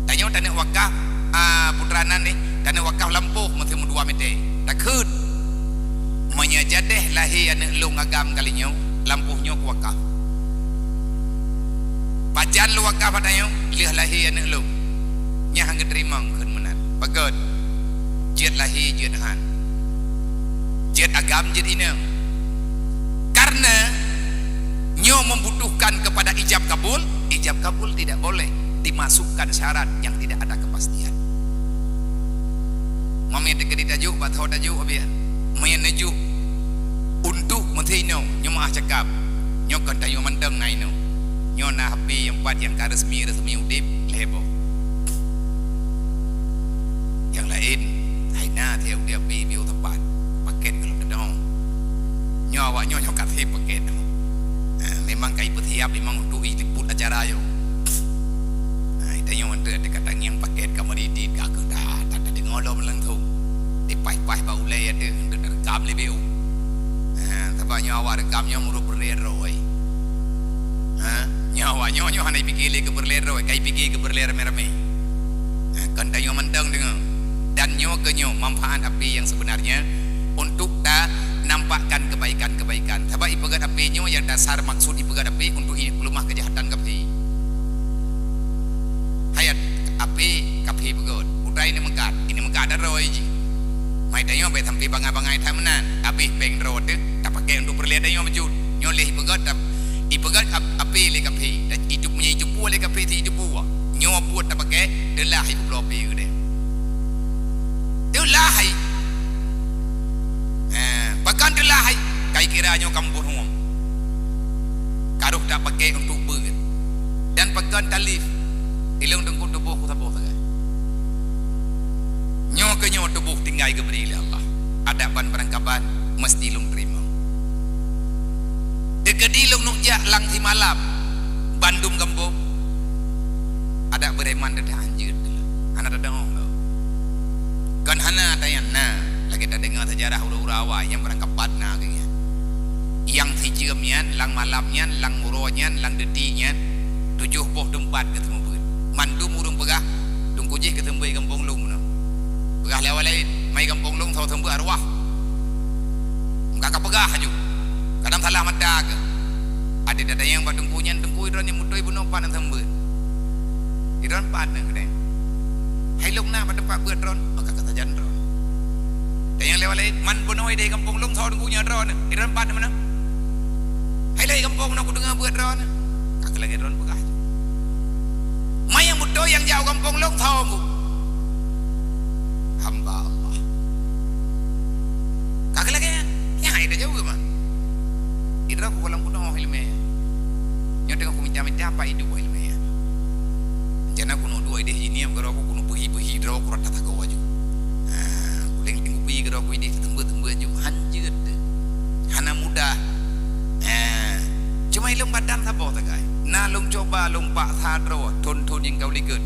Tanyoe taneuk wakaf, ah, putra nan nyoe, taneuk wakaf lampôh meuteumé dua meter. Takheun. Meunyoe jadeh lahé aneuëk lôn agam kali nyoe, lampôh nyoe kuwakaf. Pajan lôn wakaf atra nyoe, lheueh lahé aneuëk lôn. Nyan han geuteurimong kheun meunan. Pakon? Jeuet lahé, jeuet han. Jeuet agam, jeuet inong. Karena nyoe membutuhkan Kabul, ijab kabul tidak boleh dimasukkan syarat yang tidak ada kepastian. Meunyoe teukeudi tajok, bak tho tajok, abian. Meunyoe neujok untuk meuti inoe, nyoe meu'ah cakap. Nyoe kon tanyoe mantong na inoe. Nyoe na H P nyang pat nyang ka resmi-resmi udeb, lhèe boh. Nyang laén, hai na tiep-tiep bi, bi u teumpat. Paket gohlom teudong. Nyoe awak nyoe, nyoe ka sép paket. Ha, memang ka ipeusiap memang untuk ijemput acara nyoe. Ha, tanyoe untuk teuka tangieng paket ka meudit-dit ka keuh dah, dah, dah deungoe lom langsung. Dipaih-paih bak ulèe ateueh, untuk rekam lé B O. Ha, sabab nyoe awak rekam nyoe meureuh peureulèe droe. Ha, nyoe awak nyoe, nyoe hana ipike lé keu peureulèe droe, ka ipike keu peureulèe ramé-ramé. Ha, kon tanyoe mantong deungoe. Dan nyoe keuh nyoe manfaat H P nyang sebenarnya untuk ta nampakkan kebaikan-kebaikan. Sabab ipeugèt H P nyoe nyang dasar maksud ipeugèt H P untuk ipeuleumah keujahatan kafé. Hai H P kafé peugèt, utai ini meukat, ini meukat droe jih. Mai tanyoe bèk sampai bangai-bangai that meunan, habéh péng droe teuh tapaké untuk peureulèe tanyoe bacut. Nyoe lé ipeugèt, ipeugèt H P lé kafé, dan itu punya itu pue lé kafé, itu pue. Nyoe buet tapaké, teulah ipeubloe H P keudéh. Teulah hai. Eh, pakon teulah hai? Kai kira nyoe kamoe bunueng. Ka rôh tapaké untuk beuet. Dan pakon talif? Ilôn teungku tuboh ku saboh sagai. Nyoe keuh nyoe tuboh tinggai geubri lé Allah. Adak ban beurangkaban meusti lôn teurimong. Teukeudi lôn neuk jak lam simalam bandum gampông. Adak beureuman teuh hanjeuet teuh. Hana teudeungoe lom. Kon hana tanyan na, lagèe tadeungoe seujarah uroe-uroe awai nyang beurangkaban na keuh nyan. Nyang sijeuem nyan, lam malam nyan, lam uroe nyan, lam detik nyan, tujoh boh teumpat geuseumeubeuet. Mandum ureueng peugah, teungku jih geuseumeubeuet gampông lôn bunoe. Peugah lé awak laén, mai gampông lôn soe seumeubeuet arwah. Meuka ka peugah laju. Kadang salah mata keuh. Adak tatanyong bak teungku nyan, teungku, droeneuh meuteumé bunoe pat na seumeubeuet. Droeneuh pat na keudéh. Hai lôn na bak teumpat beuet droeneuh, meuka ka sajan droeneuh. Tanyong lé awak laén, man bunoe idéh gampông lôn soe teungku nyan droeneuh. Droeneuh pat na meunan. Hai lé gampông na kudeungoe beuet droeneuh. Ka keuh lagèe droeneuh peugah. Man nyang beutôi nyang jak u gampông lôn soe teungku. Hamba Allah. Ka keuh lagèe nyan, nyan hai tajaweueb mah. Idroe ku gohlom kunoe ileumèe. Nyoe teungoh kumita-mita pat iduek ileumèe. Rencana kuneuk duek idéh jih nyan, keudroe ku kuneuk peuhi-peuhi droe ku rata sagoe aju. Ha, ulèe teungoh peuhi keudroe ku idéh teumbeuet-teumbeuet aju. Hanjeuet teuh. Hana mudah. Ha, cuma ilôn badan saboh sagai. Na lôn cuba lôn paksa droe thon-thon nyang ka u likot.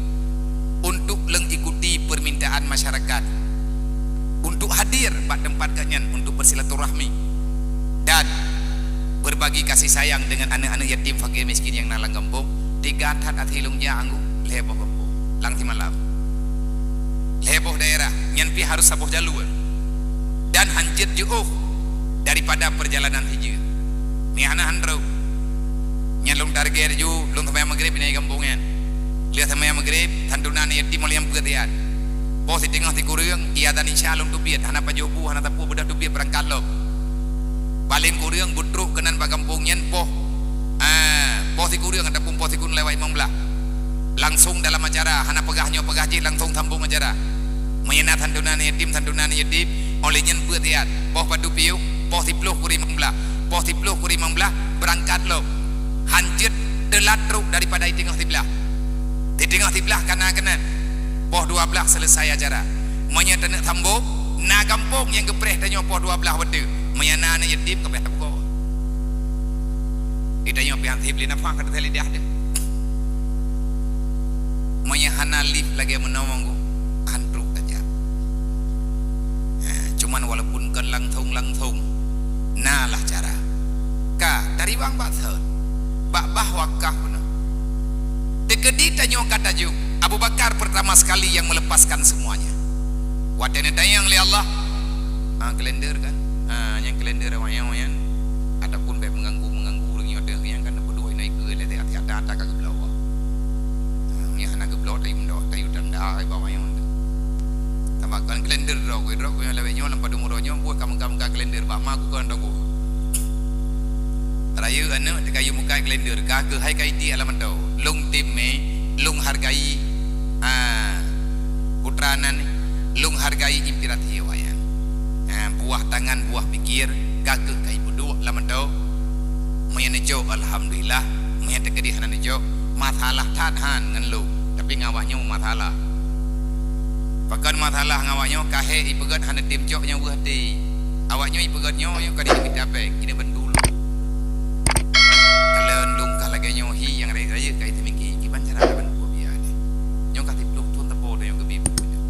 Untuk lôn ikuti permintaan masyarakat untuk hadir bak teumpat geuh nyan untuk bersilaturahmi dan berbagi kasih sayang dengan aneuk-aneuk yatim fakir miskin nyang na lam gampông. Teuga that até lôn jak anggô lhèe boh gampông lam simalam. Lhèe boh daerah nyan pih harôh saboh jalur dan hanjeuet jiôh daripada perjalanan hijrah. Meuhana han trôk. Nyan lôn target laju, lôn seumayang Maghrib inan gampông nyan. Lheueh seumayang Maghrib, santunan yatim mulai nyang peuet siat. Poh siteungoh sikureueng, iya dan isya lôn teubiet, hana pajoh bu, hana sapeue beudôh teubiet beurangkat lom. Paleng kureueng beutrôk keunan bak gampông nyan poh, ah, poh sikureueng ataupun poh sikureueng lewat limong blah. Langsung dalam acara, hana peugah nyoe peugah jih, langsung sambong acara. Meunyoe na santunan yatim, santunan yatim, óh lheueh nyan peuet siat, poh padub piôh, poh siploh kureueng limong blah, poh siploh kureueng limong blah, beurangkat lom. Hanjeuet teulat trôk daripada siteungoh siblah. Siteungoh siblah ka na keunan, poh dua blah seuleusai acara. Meunyoe taneuk sambong, na gampông nyang geupreh tanyoe poh dua blah watèe. Meunyoe na aneuk yatim, ka payah tapugoe. Di tanyoe pih han sép lé nafah ka teuthèe lidah teuh. Meunyoe hana lift lagèe meunoe ngon han trôk tajak. Eh, cuman walaupun kon langsong-langsong, na lah cara. Ka, tariwang bak thon, bak bah wakaf bunoe. Teukeudi tanyoe ka tajok, Abu Bakar pertama sekali yang melepaskan semuanya. Watèe neutanyong lé Allah, ha, kalender kan? Ha, nyang kalender awak nyoe nyan. Ataupun bèk meuganggu-meuganggu ureueng nyoe teuh, nyang kan neupeuduek inan ikeue lé teuh, hati-hati ata ka geubloe. Ha, nyang hana geubloe, tayue meudoh, tayue tanda, ai bak awak nyoe teuh. Sabab kan kalender droe ku, droe ku nyang lawét nyoe lam padum uroe nyoe, buet ka meuga-meuga kalender bak ma ku kon toko. Raya Yue aneuk teuka yue mukat kalender, ka keuh hai ka itiek lam mantong. Lôn tem mé, lôn hargai, ah, putra nan, lôn hargai inspirasi awaknyan. Ah, buah tangan, buah pikir, ka keuh ka ipeuduek lam mantong. Meunyoe neucok, alhamdulillah. Meunyoe teukeudeh hana neucok, masalah that han ngon lôn. Tapi ngon awaknyoe masalah. Pakon masalah ngon awaknyoe, ka hék ipeugét hana tem cok nyoe weueh até. Awaknyoe ipeugét nyoe, nyoe ka dipeugét apé, keuneuk bantu lôn. Kalon lôn ka lagèe nyoe hi nyang rayeuk-rayeuk ka iteumiki, kiban cara ka bantu biaya deh. Nyoe ka siplôh thon teupeu tanyoe geubi buku nyoe.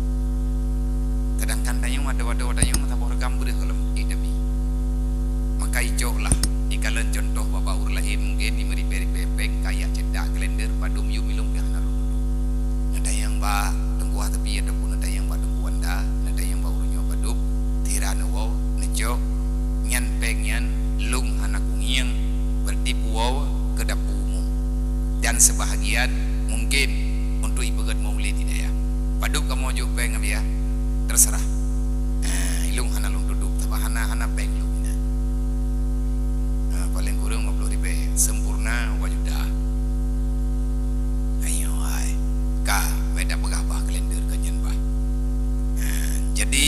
Sedangkan tanyoe adoe-adoe tanyoe meusaboh reugam breueh gohlom ék tabi. Maka icok lah, ikalon contoh bak ureueng laén mungken imeuribèe-ribèe péng, kaya cetak kalender, padum yum ilôn pih hana lôn tutoe. Neutanyong bak Teungku Hasabi ataupun neutanyong bak Teungku Wanda, neutanyong bak ureueng nyoe padum, sira neuwoe, neucok, nyan péng nyan lôn hana kungieng, berarti puwoe keu dapu umum. Dan sebahagian mungkin untuk ipeugét maulid di dayah. Padum kamoe jok péng, Abiya? Terserah. Eh, ilôn hana lôn tutup, sabab hana, hana péng lôn inan. Ah, paleng kureueng lima ploh ribèe, sempurna dua juta. Ayo hai, ka, bèk tapeugah bah kalender keu nyan bah. Ah, jadi,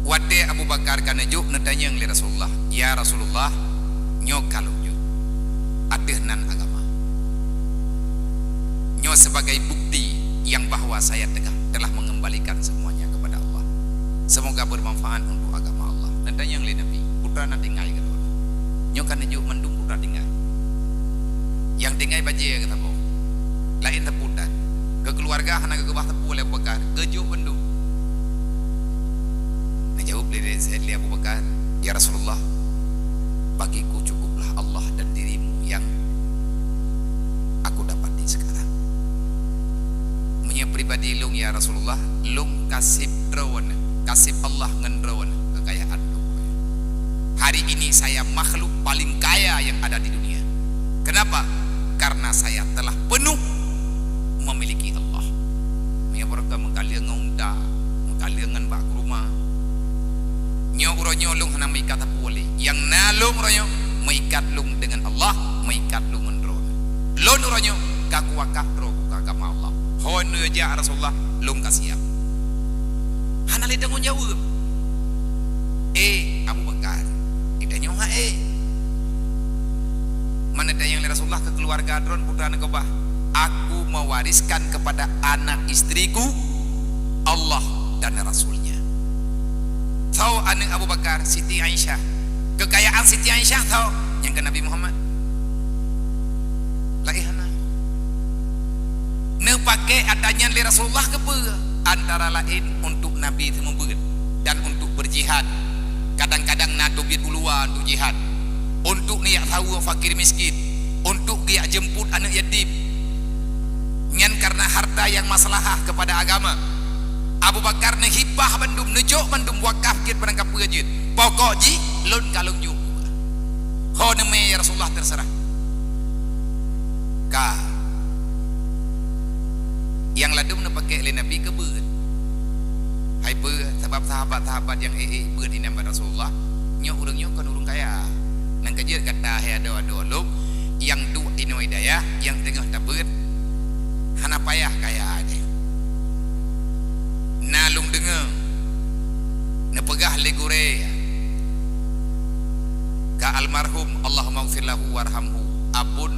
watèe Abu Bakar ka neujok, neutanyong lé Rasulullah, "Ya Rasulullah, nyoe ka lôn jok ateueh nan agama. Nyoe sebagai bukti yang bahwa saya tegah telah mengembalikan semuanya kepada Allah. Semoga bermanfaat untuk agama Allah." Neutanyong lé Nabi, "Putra na tinggai keu lôn?" Nyoe ka neujok mandum putra tinggai. Nyang tinggai bajèe geusaboh. Laén sapeue tan. Keu keuluwarga hana geukeubah sapeue lé Abu Bakar, geujok bandum. Neujaweueb lé, lé Abu Bakar, "Ya Rasulullah, bagiku cukuplah Allah dan dirimu yang aku dapati sekarang. Meunyoe pribadi lôn, ya Rasulullah, lôn ka sép droeneuh, ka sép Allah ngon droeneuh keukayaan lôn. Hari ini saya makhluk paling kaya yang ada di dunia. Kenapa? Karena saya telah penuh memiliki Allah." Meunyoe barokah meukaleueng ngon unta, meukaleueng ngon bak keuruma. Nyoe uroe nyoe lôn hana meuikat sapeue lé. Nyang na lôn uroe nyoe, meuikat lôn deungon Allah, meuikat lôn ngon droe. Lôn uroe nyoe ka kuwakaf droe keu agama Allah. Ho neujak Rasulullah, lôn ka siap. Hana lé tanggong jaweueb. Eh, Abu Bakar, geutanyoe hana ék. Meuneutanyong lé Rasulullah keu keuluwarga droen, putra neukeubah, "Aku mewariskan kepada anak istriku Allah dan Rasulnya." Soe aneuk Abu Bakar? Siti Aisyah. Keukayaan Siti Aisyah soe? Nyang keu Nabi Muhammad. Laén hana. Neupaké atra nyan lé Rasulullah keupeue? Antara laén untuk Nabi seumeubeuet dan untuk beujihad. Kadang-kadang na teubiet u luwa untuk jihad, untuk neujak saweue fakir miskin, untuk geujak jeumput aneuk yatim. Nyan kareuna harta nyang maslahah keupada agama. Abu Bakar neuhibah bandum, neujok bandum, wakaf jeuet, barang kapeue jeuet. Pokok jih lôn ka lôn jok. Ho neumè, ya Rasulullah, terserah. Ka. Nyang ladôm neupaké lé Nabi keu beuet. Hai peue? Sabab sahabat-sahabat nyang ék-ék beuet inan bak Rasulullah, nyoe ureueng nyoe kon ureueng kaya. Nyang keujeuet gata hai adoe-adoe lôn, nyang duek inoe dayah, nyang teungoh tabeuet, hana payah kaya jih. Na lôn deungoe neupeugah lé gurèe ka almarhum, Allahummaghfir lahu warhamhu, Abon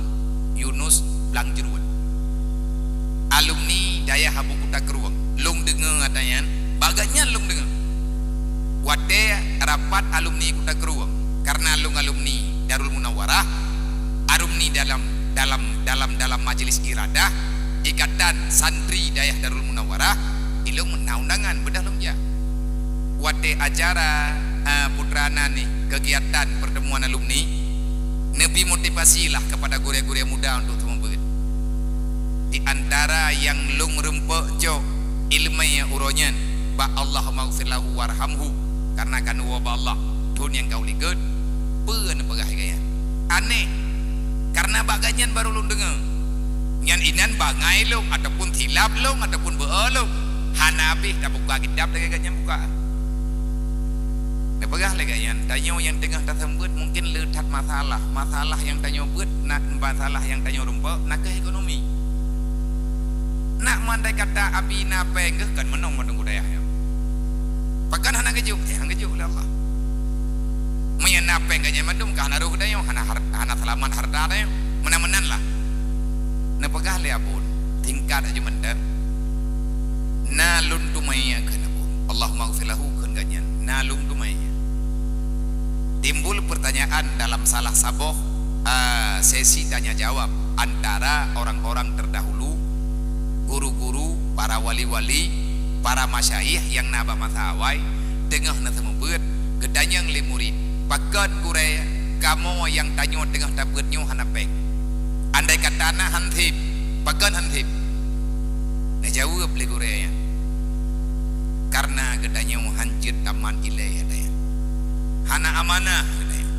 Yunus Blang Jeuruet, alumni Dayah Abu Kuta Krueng. Lôn deungoe atra nyan, bak gobnyan lôn deungoe. Watèe rapat alumni Kuta Krueng, kareuna lôn alumni Darul Munawwarah, alumni dalam, dalam, dalam, dalam Majelis Iradah, Ikatan Santri Dayah Darul Munawwarah, ilôn na undangan, beudôh lôn jak. Watèe acara, eh, putra nan nyoe, kegiatan pertemuan alumni, neubi motivasi lah kepada gurèe-gurèe muda untuk seumeubeuet. Di antara nyang lôn reumpok cok ileumèe uroe nyan bak Allahummaghfir lahu warhamhu, kareuna ka neuwoe bak Allah thôn nyang ka u likot, peue neupeugah lagèe nyan? Aneh, kareuna bak gobnyan barô lôn deungoe. Nyan inan bangai lôn, ataupun silap lôn, ataupun beu-o lôn. Hana habéh tabuka kitab lagèe gobnyan buka. Neupeugah lagèe nyan, tanyoe nyang teungoh taseumeubeuet mungken le That masalah, masalah nyang tanyoe beuet, na masalah nyang tanyoe rumpok, nakeuh ekonomi. Nak meundai kata Abi na péng geuh kan meunong mandum budaya nyoe. Pakon hana geujok? Eh, hana geujok lé Allah. Meunyoe na péng geuh nyan mandum ka hana roh geutanyoe, hana har-, hana seulamat hareuta tanyoe. Meunan-meunan lah. Neupeugah lé Abon, singkat aja mantong. Na lôn teumanyong kheun Abon. Allahumma ghfir lahu kheun geuh nyan. Na lôn teumanyong. Timbul pertanyaan dalam salah saboh, ah, sesi tanya jawab antara orang-orang terdahulu, guru-guru, para wali-wali, para masyayikh nyang na bak masa awai, teungoh neuseumeubeuet, geutanyong lé murit, "Pakon gurée kamoe nyang tanyoe teungoh tabeuet nyoe hana péng? Andai kata na han seb, pakon han seb?" Neujaweueb lé gurée nyan, "Kareuna geutanyoe han jeuet tamat ilée geutanyoe. Hana amanah geutanyoe.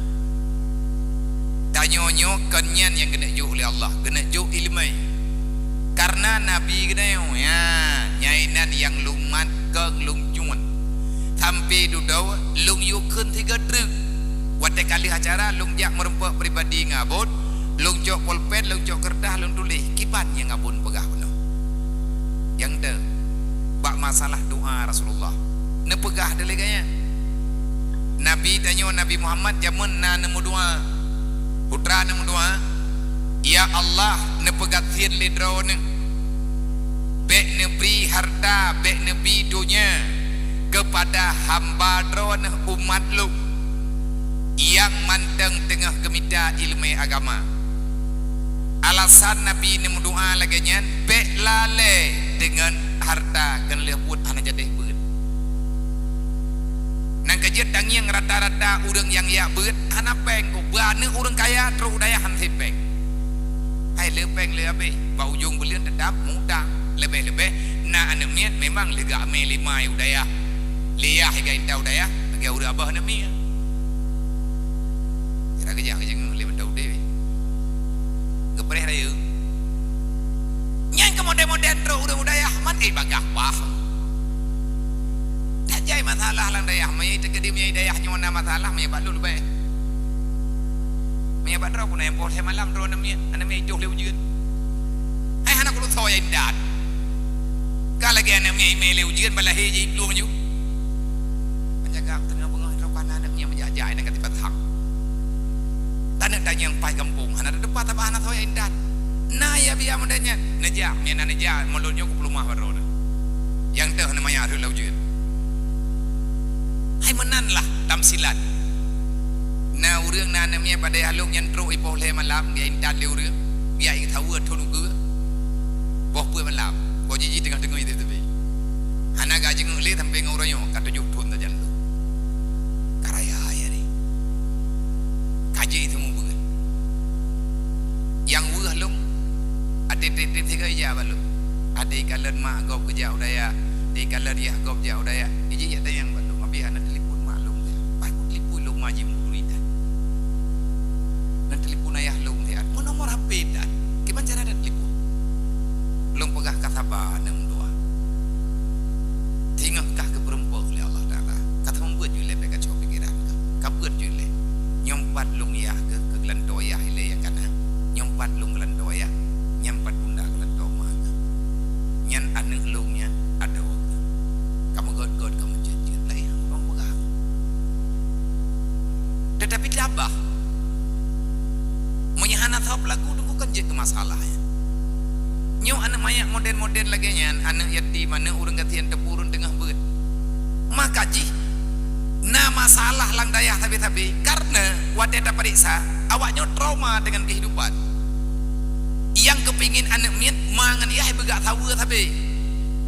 Tanyoe nyoe kon nyan nyang geuneuk jok lé Allah, geuneuk jok iéleumé. Kareuna nabi geutanyoe, ya, nyan inan nyang lôn mat keu lôn jok. Sampoe dudoe lôn yue kheun sigoe treuk. Watée ka lheueh acara lôn jak meurumpok pribadi ngon Abon, lôn cok polpen, lôn cok keureutah, lôn tuléh kiban nyang Abon peugah bunoe." Nyang deuh, bak masalah doa Rasulullah, neupeugah deuh lé geuh nyan. Nabi tanyoe, Nabi Muhammad, jameun na neumeudoa, putra neumeudoa, "Ya Allah, neupeugasien lé Droeneuh. Bék neubri hareuta, bék neubri donya keupada hamba Droeneuh umat lôn nyang mantong teungoh geumita iéleumé agama." Alasan Nabi neumeudoa lagée nyan, bék lalée deungon hareuta, keuneulheueh buet hana jadeh beuet. Nyang ka jeuet tangieng rata-rata ureuëng nyang jak beuet hana péng, kok bak aneuëk ureuëng kaya trok u dayah han seb péng. Hai le péng le habéh, bak ujong buleuen teutap mutang. Leubeh-leubeh na aneuëk miet memang leuga mé lima u dayah. Lé yah iga inta u dayah, lagée ureuëng abah aneuëk miet. Kira keujah keujeungeuk lé mantong udeb. Geupreh rayeuk. Nyan keu modern-modern trok ureuëng u dayah, man, eh, bagaih pah. That jai masalah lam dayah, meunyoe teukeudi meunyoe dayah nyoe na masalah, meunyoe bak lôn leubeh. Meunyoe bak droe pun nyang poh lhée malam droe aneuëk miet, aneuëk miet itoh lé ujeuen. Hai hana kulôn soe nyang intat. Ka lagée aneuëk miet imé lé ujeuen, bak lahé jih iplueng ju. Penjaga teungoh beungoh droe kana aneuëk miet meujak-jak, inan ka tipat hak. Taneuk tanyong pai gampông, hana teupat sabab hana soe nyang intat. Na ya biya modern nyan, neujak, meunyoe na neujak, mulod nyoe kupeuleumah bak droeneuh. Nyang teuh na manyak rhot lam ujeuen. Hai meunan lah tamsilat. Na ureuëng na aneuëk miet padahai lôn nyan trok ipoh lhée malam, geuyue intat lé ureuëng, geuyue saweue thon ukeue. Poh peuet malam, poh jih jih teungoh teungoh idéh teubé. Hana geujeungeuk lé sampoe ngon uroe nyoe ka tujoh thon sajan lôn. Ka raya ya ni. Ka jih teumubeuet. Nyang weueh lôn, até treb-treb sigoe ijak bak lôn. Até ikalon mak gob geujak u dayah, até ikalon yah gob jak u dayah. Ijih jak tanyong bak lôn, abéh hana telepon mak lôn. Bah kutelepon lôn ma jih meuduri that. Na telepon ayah lôn siat, meunomor H P that. Kiban cara that telepon? Lôn peugah ka saba aneuk meutuah. Singoh kah geupeurumpok lé Allah Taala. Ka teumeubuet jeuet lé bèk kacoe pikeran kah. Ka beuet jeuet lé. Nyoe pat lôn yah keu, keu geulantoe yah ilèe nyang ka na. Nyoe pat lôn geulantoe yah. Nyan pat bunda geulantoe ma kah. Nyan aneuk lôn nyan adoe kah. Ka meugöt-göt, ka meujeuet-jeuet. Laén ureueng peugah. Teutapi tabah. Meunyoe hana soe peulaku, teungku kan jeuet keu masalah, ya. Nyoe aneuk manyak modern-modern lagèe nyan, aneuk yatim, aneuk ureueng gasien teupurun teungoh beuet. Maka jih na masalah lam dayah sabe-sabe, kareuna watèe tapareksa, awak nyoe trauma deungon keuhidupan. Nyang geupingin aneuk miet ma ngon yah beugak saweue sabe.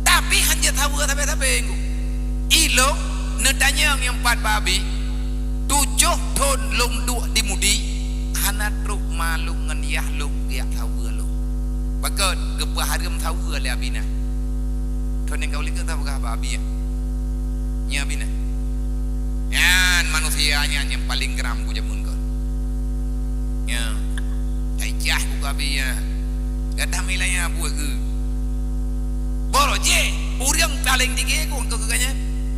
Tapi han jeuet saweue sabe-sabe, Teungku. Ilôn neutanyong nyang pat bak Abi, tujoh thon lôn duek di Mudi, hana trok ma lôn ngon yah lôn geujak saweue lôn. Pakon? Geupeuhareuem saweue lé Abi na. Thon nyang ka u likot tapeugah bak Abi, ya. Nyan Abi na. Nyan manusia nyan nyang paleng geram keu jameun kon. Nyan. Taicah buku Abi, ya. Gata milanya buet geu. Boro jih, ureueng paleng tinggi ku engkau keu ganya.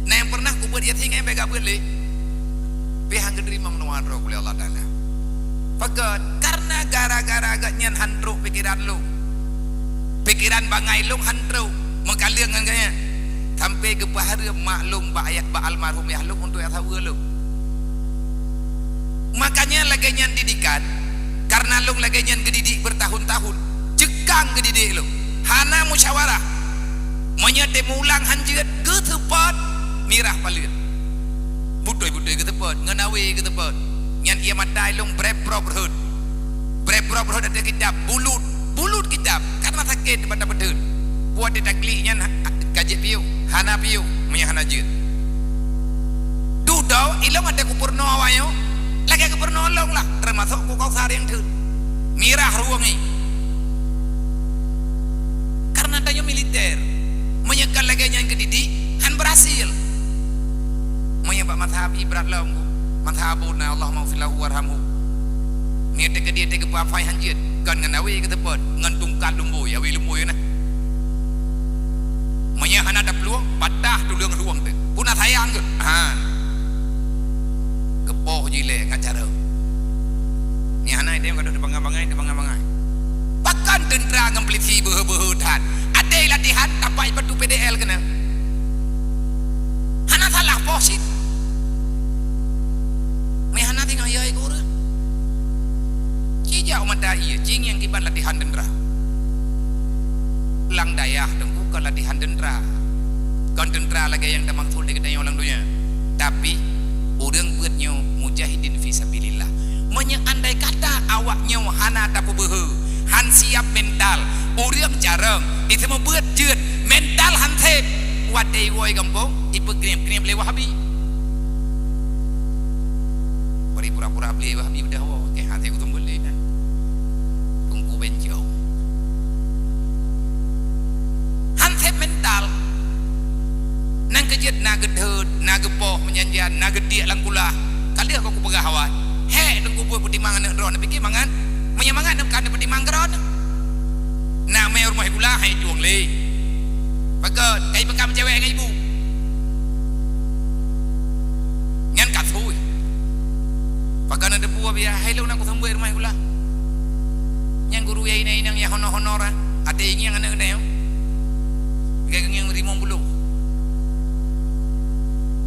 Na nyang pernah kubeuet yatim nyan bèk gabeuet lé. Pih han geuteurimong doa droe ku lé Allah Taala. Pakon? Karena gara-gara gobnyan han trok pikeran lôn. Pikeran bangai lôn han trok, meukaleueng ngon gobnyan. Sampai geupeuhareuem mak lôn bak ayah, bak almarhum yah lôn untuk jak saweue lôn. Makanya lagèe nyan didikan, karena lôn lagèe nyan geudidik bertahun-tahun, ceukang geudidik lôn. Hana musyawarah. Meunyoe teumeung ulang han jeuet, geuseupôt mirah paleuet. Beutôi-beutôi geuseupôt, ngon awe geuseupôt. Nyan ie mata lôn brep-brop rhot. Brep-brop rhot ateueh kitab, bulut, bulut kitab, karena sakét bak tapeuteun. Buet di taklik nyan ha-, ka jeuet piôh, hana piôh, meunyo hana jeuet. Dudoe ilôn watèe kupeurunoe awaknyoe, lagèe kupeurunoe lôn lah, teumasok ku Kausar nyang theun. Mirah ruweueng nyoe. Karena tanyoe militer. Meunyo kon lagèe nyan geudidik, han berhasil. Meunyo bak mazhab ié brat lom ku, mazhab Abuna, Allahummaghfir lahu warhamhu. Meunyo teukeudi teugeupeu afai han jeuet, kon ngon awe geuseupôt, ngon tungkat lumboi, awe lumboi na. Meunyo hana taplueng, patah tuleueng ruweueng teuh. Puna sayang geuh. Ha. Geupoh jih lé ngon cara. Nyan hana idéh gadoh teubangai-bangai, teubangai-bangai. Pakon teuntra ngon peulisi beuhe-beuhe that? Até latihan tapai batu P D L keunan. Hana salah poh cit. Meuhana tinggai yai gureueng. Ci jak u mata ié, ci ngieng kiban latihan teuntra. Lam dayah teungku kon latihan teuntra. Kon teuntra lagèe nyang tamaksud lé geutanyoe lam donya. Tapi, ureueng beuet nyoe mujahidin fi sabilillah. Meunyoe andai kata awaknyoe hana tapeubeuhe, han siap mental, ureueng carông, iseumubeuet jeuet, mental han sép, watèe iwoe gampông, ipeukreb-kreb lé Wahabi. Bari pura-pura beli Wahabi udah woe, keh hase kuteumbeuet lé na. Teungku bencong. Han sép mental. Nang keujeuet na geudhôt, na geupoh meujanjian, na geutiek lam kulah. Ka lheueh kok kupeugah awai. Hék teungku buet peutimang aneuk droeneuh, pike mangat. Meunyoe mangat neuh ka neupeutimang keu droeneuh. Na mé rumoh sikula hai tueng lé. Pakon, kai peukam cewek ngon ibu. Nyan ka sui. Pakon na teupeue biaya, hai lôn na kuseumbeuet rumoh sikula. Nyan guru ya inong-inong ya honor-honor ah. Até ngieng aneuk nyoe. Gak ngieng rimong bulu.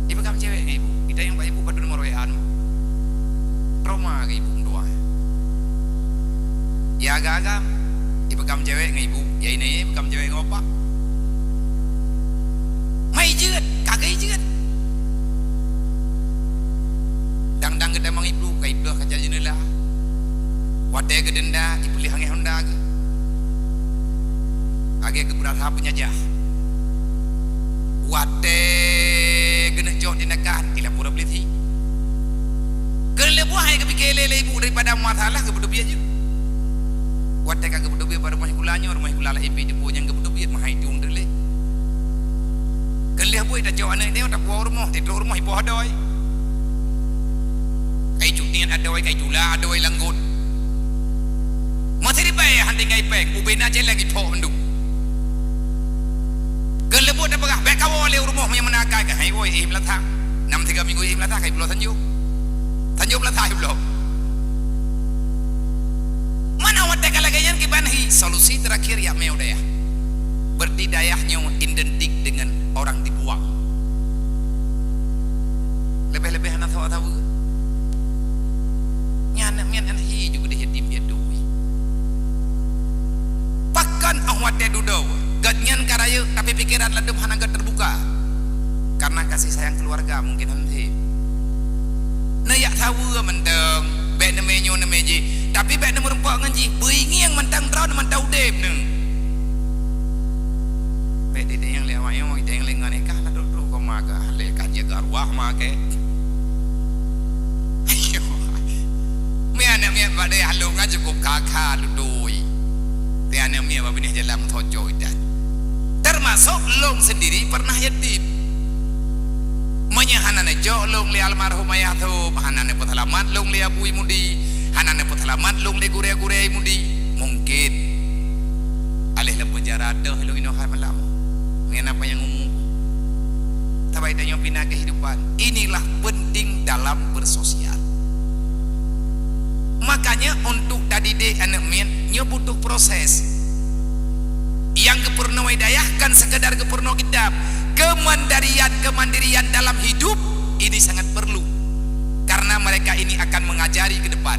Ipeukam cewek ngon ibu. Kita nyang bak ibu padum nomor W A nu. Trauma ke ibu meutuah. Ya agam-agam, ipeukam cewek ngon ibu, ya inong ipeukam cewek ngon bapak. Mai jeuet, ka geuh jeuet. Dang-dang geutamong iblôh, ka iblôh kaca jeunela. Watèe geudenda, ipeuleueh angèh honda geuh. Lagèe geupeurasa peunjajah. Watèe geuneuk jok tindakan, ilapor polisi. Keu lheueh buah hai geupike lé, lé ibu daripada masalah geupeuteubiet jih. Watèe ka geupeuteubiet bak rumoh sikula nyoe, rumoh sikula laén pih teupeu nyang geupeuteubiet meuhai tueng teulé. Keu lheueh buet tacok aneuk nyoe tapuwoe rumoh, titrok rumoh ipoh adoe. Kai cut niet adoe, kai cula adoe langgot. Meusiribèe han tinggai péng, ubena céléng ithok mandum. Keu lheueh buet tapeugah, bèk kawoe lé u rumoh meunyoe meunakai keu hai woi, eh meulasa. Nam tiga minggu, eh meulasa, kai pulo sanjok. Sanjok meulasa, eh pulo. Mana watèe ka lagèe nyan kiban hi, solusi terakhir yak mé u dayah. Berarti dayah nyoe identik dengan orang dibuang. Leubeh-leubeh hana sawa-sawa. Nyan aneuk miet aneuk hi ju geudeh yatim piatu. Pakon óh watèe dudoe, gobnyan ka rayeuk, tapi pikeran ladum hana gèt teubuka. Karena kasih sayang keluarga mungkin han sép. Neuyak saweue mantong, bèk neumé nyoe neumé jih, tapi bèk neumeurumpok ngon jih, beuingieng mantong droe mantong udép neuh. Bèk didéng lé awak nyoe, didéng lé ngon ikah na trok-trok koma kah, lé kah jaga ruah ma kèe. Ayo. Meuiah aneuk miet bak dayah lôn kan cukup kha-kha tutui. Teuh aneuk miet bak binéh jalan meusoco itan. Termasuk lôn sendiri pernah yatim. Meunyoe hana neucok lôn lé almarhum ayah thôb, hana neupeuseulamat lôn lé Abu Imudi, hana neupeuseulamat lôn lé gurèe-gurèe Imudi, mungkin aléh lam peunjara teuh lôn inoe hai malam. Ngon apa nyang umu. Sabai tanyoe pina kehidupan. Inilah penting dalam bersosial. Makanya Nyoe untuk tadidik aneuk miet, nyoe butuh proses. Nyang geupeurunoe hidayah kon sekedar geupeurunoe kitab. Kemandirian-kemandirian dalam hidup ini sangat perlu. Karena mereka ini akan mengajari ke depan.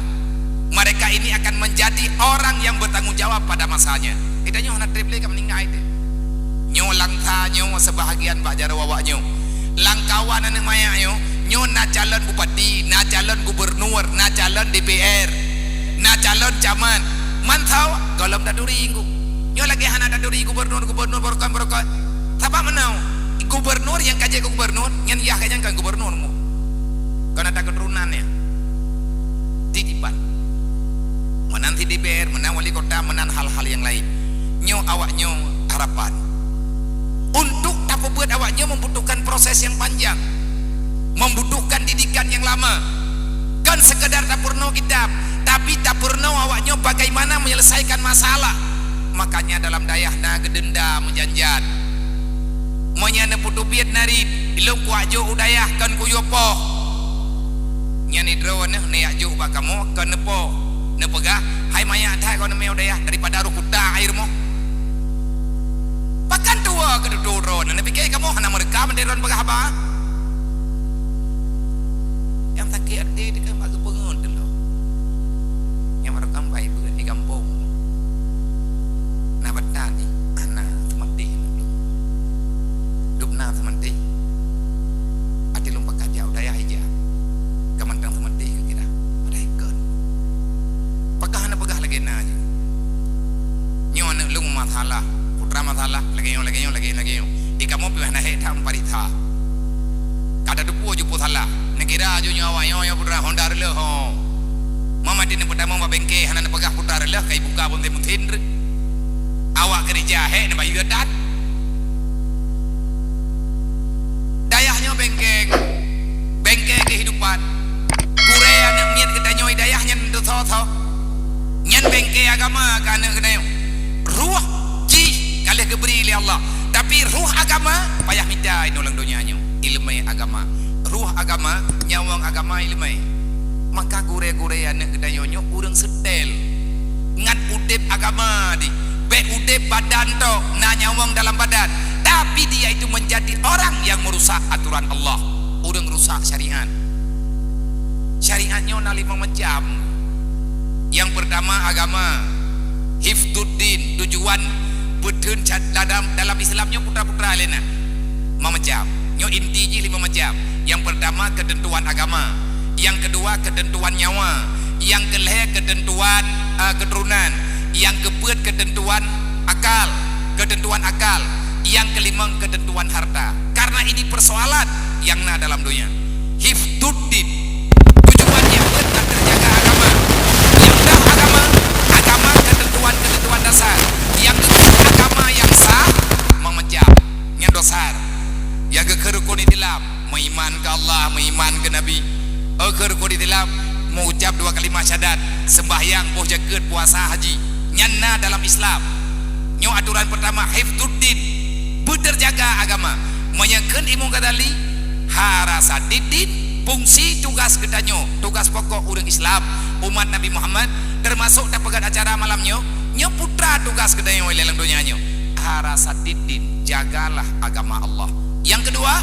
Mereka ini akan menjadi orang yang bertanggung jawab pada masanya. Kita nyoe hana treb lé ka meuninggai teuh. Nyoe langsa nyoe sebahagian bak jaroe awak nyoe. Lam kawan aneuk manyak nyoe, nyoe na calon bupati, na calon gubernur, na calon D P R, na calon camat. Mantong gohlom taturi nyoe. Nyoe lagèe hana taturi gubernur-gubernur, barokon-barokon. Sabab meunoe, gubernur nyang ka jeuet keu gubernur, nyan yah geuh nyan kon gubernur mu. Kon ata keuturonan nyan. Titipan. Meunan si D P R, meunan wali kota, meunan hal-hal nyang laén. Nyoe awak nyoe harapan. Untuk tapeubuet awak nyoe membutuhkan proses yang panjang, membutuhkan didikan yang lama. Kon sekedar tapeurunoe kitab, tapi tapeurunoe awak nyoe bagaimana menyelesaikan masalah. Makanya dalam dayah na geudenda meujan-jan. Meunyoe neupeuteubiet narit, ilôn kuat jok u dayah kon kuyue poh. Nyan droeneuh neujak jok bak kamoe kon neupoh. Neupeugah, "Hai manyak that kon neumiyueb u dayah daripada roh kuta air moh." Pakon tuwoe keu tutoe droeneuh, neupike kamoe hana meureuka mandum droeneuh peugah haba? Nyang sakét até teuka bak geupeungeut teulok. Nyang barokon bai beuet di gampông. Na bata ni, hana seumanté. Dum na seumanté. Até lôn pakat jak u dayah ija. Ka mantong seumanté keu kira. Padahai kon. Pakon hana peugah lagèe na jih. Nyoe aneuk lôn masalah, putra masalah, lagèe nyoe, lagèe nyoe, lagèe nyoe, lagèe nyoe. Di kamoe pih hana hék that meupareksa. Ka tateupeue jih peue salah. Neukira jih nyoe awak nyoe, nyoe putra Honda reuloh, ho. Mama ti neupeutamong bak bengke hana neupeugah putra reuloh, ka ibuka bunte-bunte reuh. Awak keurija hék neubayeue that. Dayah nyoe bengke, bengke kehidupan. Gurèe aneuk miet geutanyoe dayah nyan teusoe-soe. Nyan bengke agama keu aneuk geutanyoe. Ruh jih ka lheueh geubri lé Allah. Tapi ruh agama payah mita inoe lam donya nyoe. Ileumèe agama. Ruh agama, nyawöng agama ileumèe. Maka gurèe-gurèe aneuk geutanyoe nyoe ureueng seutèl ngon udép agama di. Bèk udép badan tok, na nyawöng dalam badan. Tapi dia itu menjadi orang yang merusak aturan Allah. Ureueng rusak syariat. Syariat nyoe na limong macam. Nyang peurtama agama, hifdzuddin, tujuan beuteun ca-, dalam, dalam Islam nyoe putra-putra lé na. Limong macam. Nyoe inti jih limong macam. Nyang peurtama keuteuntuan agama, nyang keudua keuteuntuan nyawa, nyang keulhèe keuteuntuan, eh, keuturonan, nyang keupeuet keuteuntuan akal, keuteuntuan akal, nyang keulimong keuteuntuan harta. Karena ini persoalan nyang na dalam donya. Hifdzuddin. Tujuan nyang peuet na teujaga agama. Nyang deuh agama, agama keuteuntuan-keuteuntuan dasar. Nyang keupeuet agama nyang sah, limong macam. Nyang dasar. Nyang geukheun rukun Islam, meuiman keu Allah, meuiman keu Nabi. Geukheun rukun Islam, meuucap dua kalimah syahadat, seumbahyang, boh jakeuet, puasa, haji. Nyan na dalam Islam. Nyoe aturan peurtama, hifdzuddin, beuteujaga agama. Meunyoe kheun Imam Ghazali, harasatiddin, fungsi tugas geutanyoe, tugas pokok ureueng Islam, umat Nabi Muhammad, teumasok tapeugöt acara malam nyoe, nyoe putra tugas geutanyoe lé lam donya nyoe. Harasatiddin, jagalah agama Allah. Nyang keudua,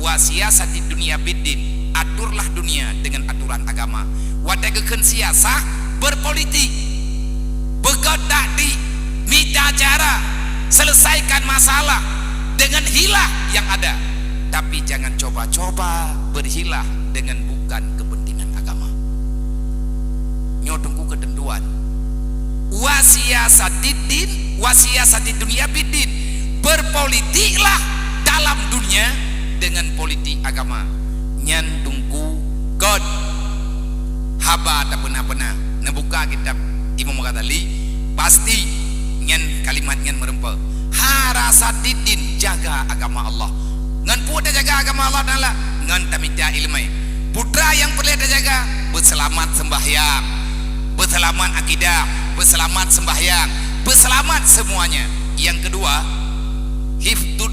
wa siyasatid dunya biddin, aturlah dunia dengan aturan agama. Watèe geukheun siasah, berpolitik. Beugöt taktik, mita cara, selesaikan masalah dengan hilah yang ada. Tapi jangan coba-coba berhilah dengan bukan kepentingan agama. Nyoe teungku keuteuntuan. Wa siyasatiddin, wa siyasatid dunya biddin. Berpolitiklah dalam dunia dengan politik agama. Nyan teungku göt. Haba tapeuna-peuna, neubuka kitab Imam Ghazali, pasti nyan kalimat nyan meurumpok. Harasatiddin, jaga agama Allah. Ngon peue tajaga agama Allah Taala? Ngon tamita ileumèe. Putra nyang peureulèe tajaga, beuseulamat seumbahyang, beuseulamat akidah, beuseulamat seumbahyang, beuseulamat seumuanya. Nyang keudua, hifdud,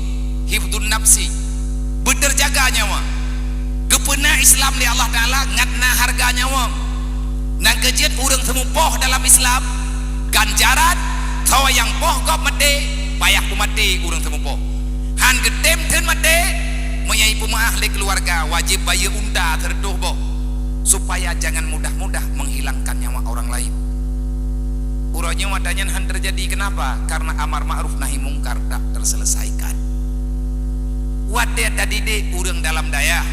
hifdun nafsi, beuteujaga nyawa. Geupeuna Islam lé Allah Taala ngat na hareuga nyawa. Nyang keujeuet ureuëng seumupoh dalam Islam, ganjaran, soe nyang poh gob maté, payah peumaté ureuëng seumupoh. Han geutem theun maté, meunyoe ipeumeuáh lé keuluwarga, wajéb bayeue unta seureutôh boh, supaya jangan mudah-mudah menghilangkan nyawa orang lain. Uroe nyoe ata nyan han teujadi, keunapa? Karena amar ma'ruf nahi mungkar tak terselesaikan. Watée tadidik ureuëng dalam dayah,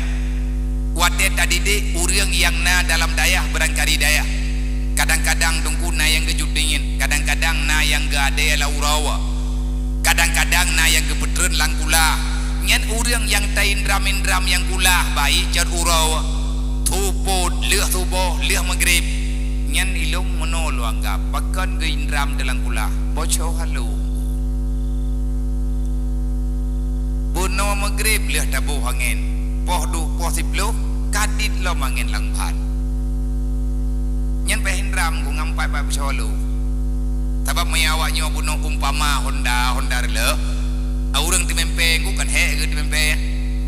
watée tadidik ureuëng nyang na dalam dayah, beurangkali dayah, kadang-kadang teungku na nyang geujut dingin, kadang-kadang na nyang geuadée lam uroe, kadang-kadang na nyang geupeutreun lam kulah. Nyan ureuëng nyang taindram-indram nyang kulah, baik cot uroe, tupot, lheueh suboh, lheueh maghrib. Nyan ilong meunoe lôn anggab, pakon geuindram dalam kulah, boco halo. Bunoe maghrib lheueh taboh angén, poh duek poh siplôh, kadit lom angén lam ban. Nyan payah indram ku ngon pat-pat peucolo. Sabab meunyoe awak nyoe bunoe umpama honda, honda reuleuh, ureuëng teumeumpéng ku kan hék geuh teumeumpéng.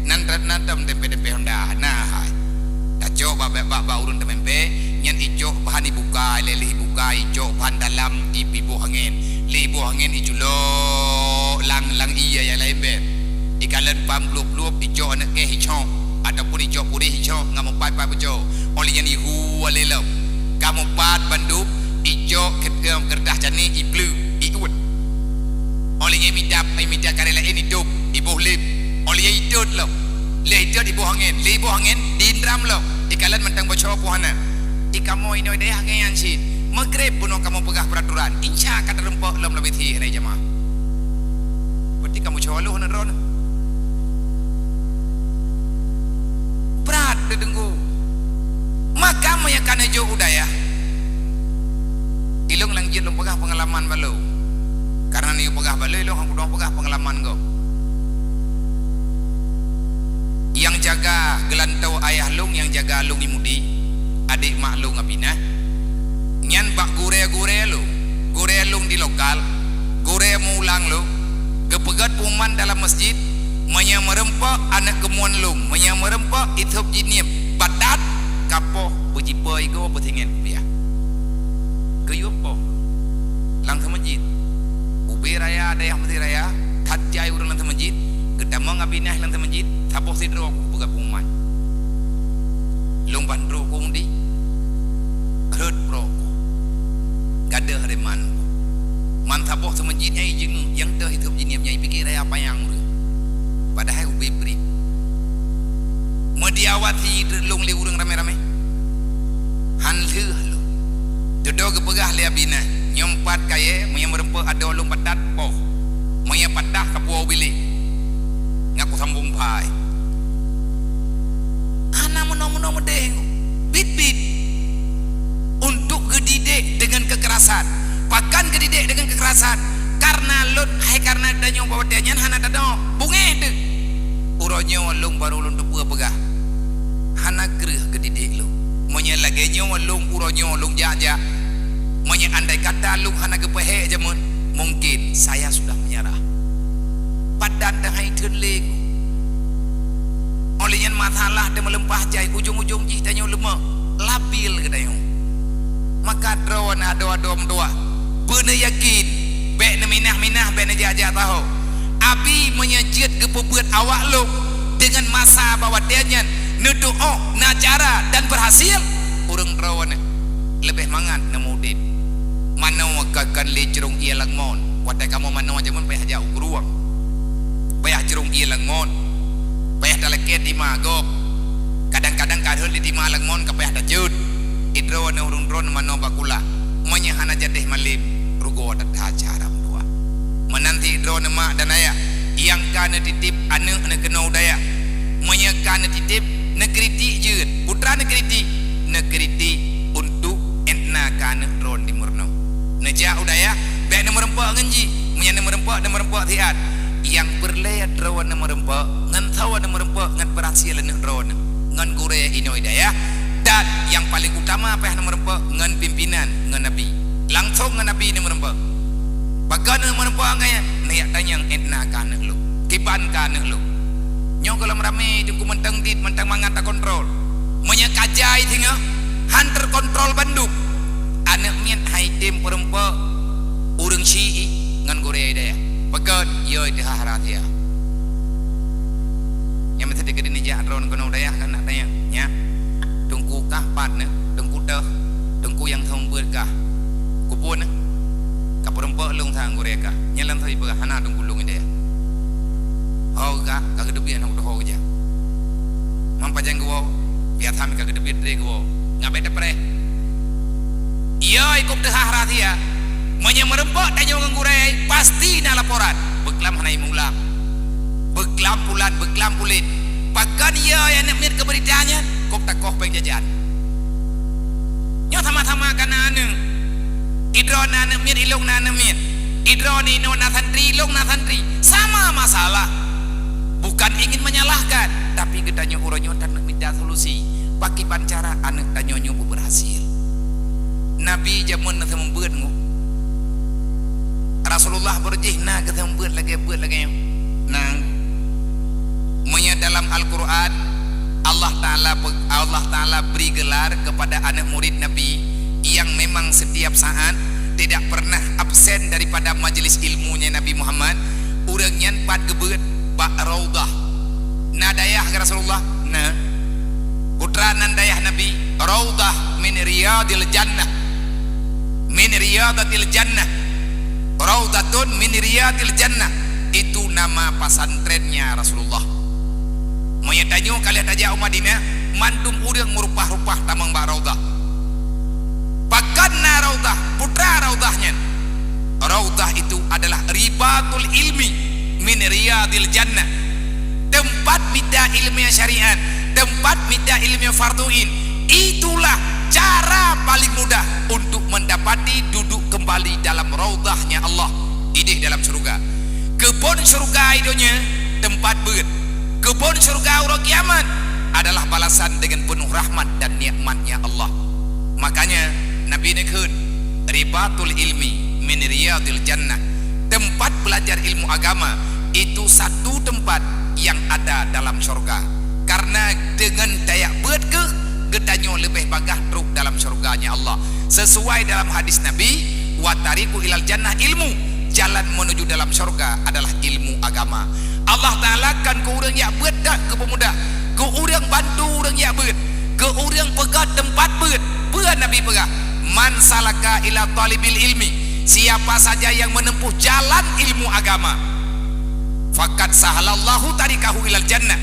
Nan, nan, nan tom teumpe-teumpe honda, na hai. Tacok bak, bak, bak, bak ureuëng teumeumpéng, nyan icok bahan ibuka, lé lheueh ibuka, icok bahan dalam, i, iboh angén. Lheueh iboh angén iculok lam, lam ié nyang laén beh. Ikalon pan plueb-plueb, icok aneuk keh icok, ataupun icok puréh icok, ngon meupat-pat peucok. Óh lheueh nyan ihu lé lom. Ka meupat bandum, icok ke-, ke-, keureutah cané, ipleuk, iuet. Óh lheueh nyan imita, imita karé laén idôb, iboh lép. Óh lheueh nyan itot lom. Lheueh itot iboh angén, lheueh iboh angén, diindram lom. Ikalon mantong boco poh hana. Di kamoe inoe dayah nyan cit. Maghrib bunoe kamoe peugah peuraturan. Insya ka teurumpok lom leubeh thih hana jamaah. Berarti kamoe cawaloh hana droeneuh. Brat teudeunggu. Maka meunyoe ka neujok u dayah, ilong lam jeuet lôn peugah peungalaman balo. Karena neuyue peugah balo, ilong han kudoe peugah peungalaman gob. Nyang jaga geulantoe ayah lôn, nyang jaga lôn i Mudi, adék mak lôn Abinah. Nyan bak gurée-gurée lôn, gurée lôn di lokal, gurée meuulang lôn, geupeugét pengumuman dalam masjid, meunyoe meureumpok aneuk keumuen lôn, meunyoe meureumpok i sôb jinieb patat, ka poh beujipo igoe beusingét kupiah. Geuyue poh lam seumeujid. Ubé raya dayah Mesir Raya, that jai ureuëng lam seumeujid, geutamong Abinah lam seumeujid, saboh sidroe kupeugah pengumuman. Lôn ban trok keu undi, rhot prok ku, gadôh reman ku. Man saboh seumeujid nyang ijingeuk, nyang teuh i sôb jinieb nyang ipike raya panyang ureuëng. Padahai ubé brit. Meudiawat hi lôn lé ureuëng ramé-ramé. Han lheueh lôn. Dudoe geupeugah lé Abinah, nyoe pat kayée, meunyoe meureumpok adoe lôn patat, poh. Meunyoe patah, kapuwoe u bilék. Nyak kusambong phai. Hana meunoe-meunoe meudeh, bit-bit. Untuk geudidik dengan kekerasan. Pakon geudidik dengan kekerasan? Karena lôn, hai karena tanyoe bak watée nyan hana tanoe. Beungéh teuh. Uroe nyoe lôn barô lôn teupeue peugah. Hana kreueh geudidik lôn. Meunyoe lagée nyoe lôn uroe nyoe lôn jak-jak, meunyoe andai kata lôn hana geupeuhék jameun, mungkin saya sudah menyerah. Padan teuhai theun lé ku. Óh lheueh nyan masalah teumeuleumpah jai, ujong-ujong jih tanyoe leumoh, labil geutanyoe. Maka droeneuh adoe-adoe meutuwah, beuneuyakin, bék neuminah-minah, bék neujak-jak saho. Abi meunyoe jeuet geupeubeuet awak lôn deungon masa bak watée nyan, neutuoh na cara dan beurhasil, ureuëng droeneuh leubeh mangat neumudeb. Manoe ka kon lé jrong ié lam ngon, watée kamoe manoe jameun payah jak u krueng, payah jrong ié lam ngon, payah talakée tima gob. Kadang-kadang ka rhot lé tima lam ngon ka payah tajeuet. Idroeneuh ureuëng droeneuh manoe bak kulah. Meunyoe hana jadeh malem, rugoe that-that cara meutuwah. Meunan cit droeneuh mak dan ayah, nyang ka neutitip aneuk neukeunoe u dayah. Meunyoe ka neutitip, neukritik jeuet. Peue teuma neukritik? Neukritik untuk étna keu aneuk droeneuh di meurunoe. Neujak u dayah, bék neumeureumpok ngon jih. Meunyoe neumeureumpok, neumeureumpok siat. Nyang peureulée droeneuh meureumpok, ngon saboh neumeureumpok ngon peurhasil aneuk droeneuh, ngon gurée inoe dayah, dan nyang paleng utama payah neumeureumpok ngon pimpinan, ngon Nabi. Langsong ngon Nabi neumeureumpok. Pakon neumeureumpok ngon nyan? Neujak tanyong étna keu aneuk lôn, kiban keu aneuk lôn. Nyoe gohlom ramé, teungku, mantong dit, mantong mangat takontrol. Meunyoe ka jai singoh, Han teukontrol bandum. Aneuk miet han item peureumpok ureueng syiek ngon gurée dayah. Pakon? Yo, iteuhah rahsia. Nyang meusti keudeh nijak droen keunoe dayah kan nak tanyong. Nyak, teungku kah pat nyoe, teungku teuh, teungku nyang seumeubeuet kah. Keupeue nyoe? Ka peureumpok lôn sa ngon gurée kah. Nyan lôn sa ipeugah hana teungku lôn ideh. Ho kah, ka geuteubiet hana kutuho keujak. Mang pajan geuwoe, biasa meuka geuteubiet tré geuwoe. Ngat bèk teupreh. Yo, ikôb teuhah rahsia. Meunyoe meureumpok tanyoe ngon gurée, pasti na laporan. Beuklam hana imulang. Beuklam pulan, beuklam pulen. Pakon yo aneuk miet keu beurita nyan? Kôb takoh péng jajan. Nyoe sama-sama kana aneuk. Idroe na aneuk miet, ilông na aneuk miet. Idroe na inoe na santri, ilông na santri. Sama masalah. Bukan ingin menyalahkan, tapi geutanyoe uroe nyoe taneuk mita solusi. Pakriban cara aneuk tanyoe nyoe beuberhasil? Nabi jameun na seumeubeuet nyoe. Rasulullah beurjih na geuseumeubeuet lagée beuet lagée nyoe. Nang. Meunyoe dalam Al-Quran, Allah Ta'ala pe-, Allah Ta'ala beri gelar kepada aneuk murid Nabi yang memang setiap saat tidak pernah absen daripada majlis ilmunya Nabi Muhammad, ureueng nyan pat geubeuet bak Raudhah. Na dayah keu Rasulullah? Na. Peue treuk nan dayah Nabi? Raudhah min Riyadil Jannah. Min Riyadil Jannah. Raudhatun min Riyadil Jannah. Itu nama pesantrennya Rasulullah. Meunyoe tanyoe ka lheueh tajak u Madinah, mandum ureueng meurupah-rupah tamong bak Raudhah. Pakon na Raudhah, peue treuk Raudhah nyan? Raudhah itu adalah ribatul ilmi min Riyadil Jannah. Teumpat mita ileumèe syariat, teumpat mita ileumèe fardhu ain. Itulah cara paling mudah untuk mendapati duduk kembali dalam raudhahnya Allah, ideh dalam syeuruga. Keubon syeuruga i donya teumpat beuet. Keubon syeuruga uroe kiamat adalah balasan dengan penuh rahmat dan nikmatnya Allah. Makanya Nabi neukheun, "Ribatul ilmi min riyadil jannah." Tempat belajar ilmu agama itu satu tempat yang ada dalam syurga. Karena deungon tajak beuet keuh geutanyoe leubeh bagah trok dalam syurganya Allah. Sesuai dalam hadis Nabi, "Wa tariqu ilal jannah ilmu." Jalan menuju dalam syurga adalah ilmu agama. Allah Ta'ala kon keu ureueng jak beuet dak geupeumudah, keu ureueng bantu ureueng jak beuet, keu ureueng peugah teumpat beuet. Peue Nabi peugah? "Man salaka ila talibil ilmi." Siapa saja yang menempuh jalan ilmu agama, "Faqad sahalallahu tariqahu ilal jannah."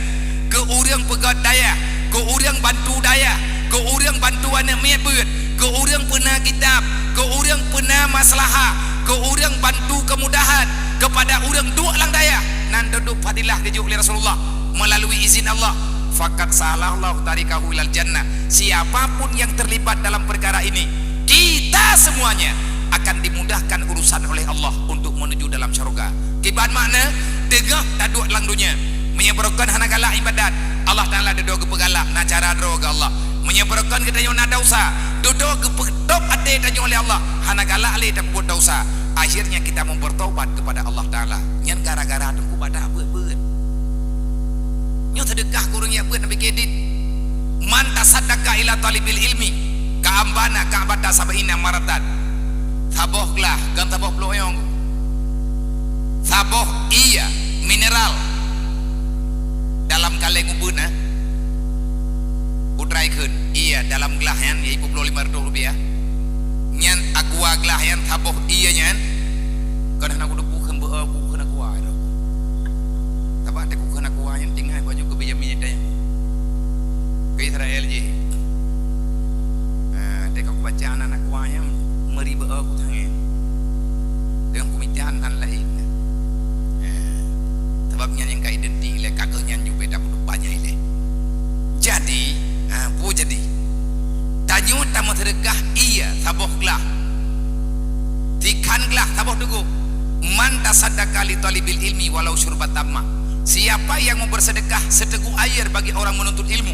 Keu ureueng peugöt dayah, keu ureueng bantu dayah, keu ureueng bantu aneuk miet beuet, keu ureueng peuna kitab, keu ureueng peuna maslahah, keu ureueng bantu keumudahan keupada ureueng duek lam dayah, nan teuduek fadilah geujok lé Rasulullah meulalu izin Allah. "Faqad sahalallahu tariqahu ilal jannah." Siapa pun yang terlibat dalam perkara ini, kita semuanya akan dimudahkan urusan oleh Allah untuk menuju dalam syurga. Kiban makna, teungoh taduek lam donya, meunyoe barokon hana galak ibadat, Allah Ta'ala dudoe geupeugalak, na cara droe keu Allah. Meunyoe barokon geutanyoe na desya, dudoe geupeutôb até tanyoe lé Allah, hana galak lé tapeubuet desya. Akhirnya kita mau bertobat kepada Allah Ta'ala. Nyan gara-gara teungku badah beuet-beuet. Nyoe seudeukah keu ureueng jak beuet, Nabi kheun, "Man tasaddaqa ila talibil ilmi ka'anbana ka'bata sab'ina maratan." Saboh glah, kon saboh peuleueng. Saboh ie mineral dalam kaleng ubeuen, eh. Putra ikheun, ie dalam glah nyan, yaitu peuet ploh lima reutôh rupiah. Nyan aqua glah nyan, saboh ie nyan. Kon hana kuteupeu kheun beu-, kheun aqua tu. Sabab teuka kheun aqua nyan tinggai bak nyoe keu Benyamin Netanyahu. Keu Israel jih. Ah, teuka kubaca nan aqua nyan meuri beu-, keu tangai. Deungon peumicahan nan laén. Ah, sabab nyan nyang ka identik lé ka keuh nyan nyang beda peuduek banyak ilée. Jadi, ah, peue jadi? Tanyoe tameuseudeukah ie saboh glah. Tikhan glah saboh teugok. "Man tasaddaqa li talibil ilmi walau syurbatan ma." Siapa yang mau bersedekah seteguk air bagi orang menuntut ilmu,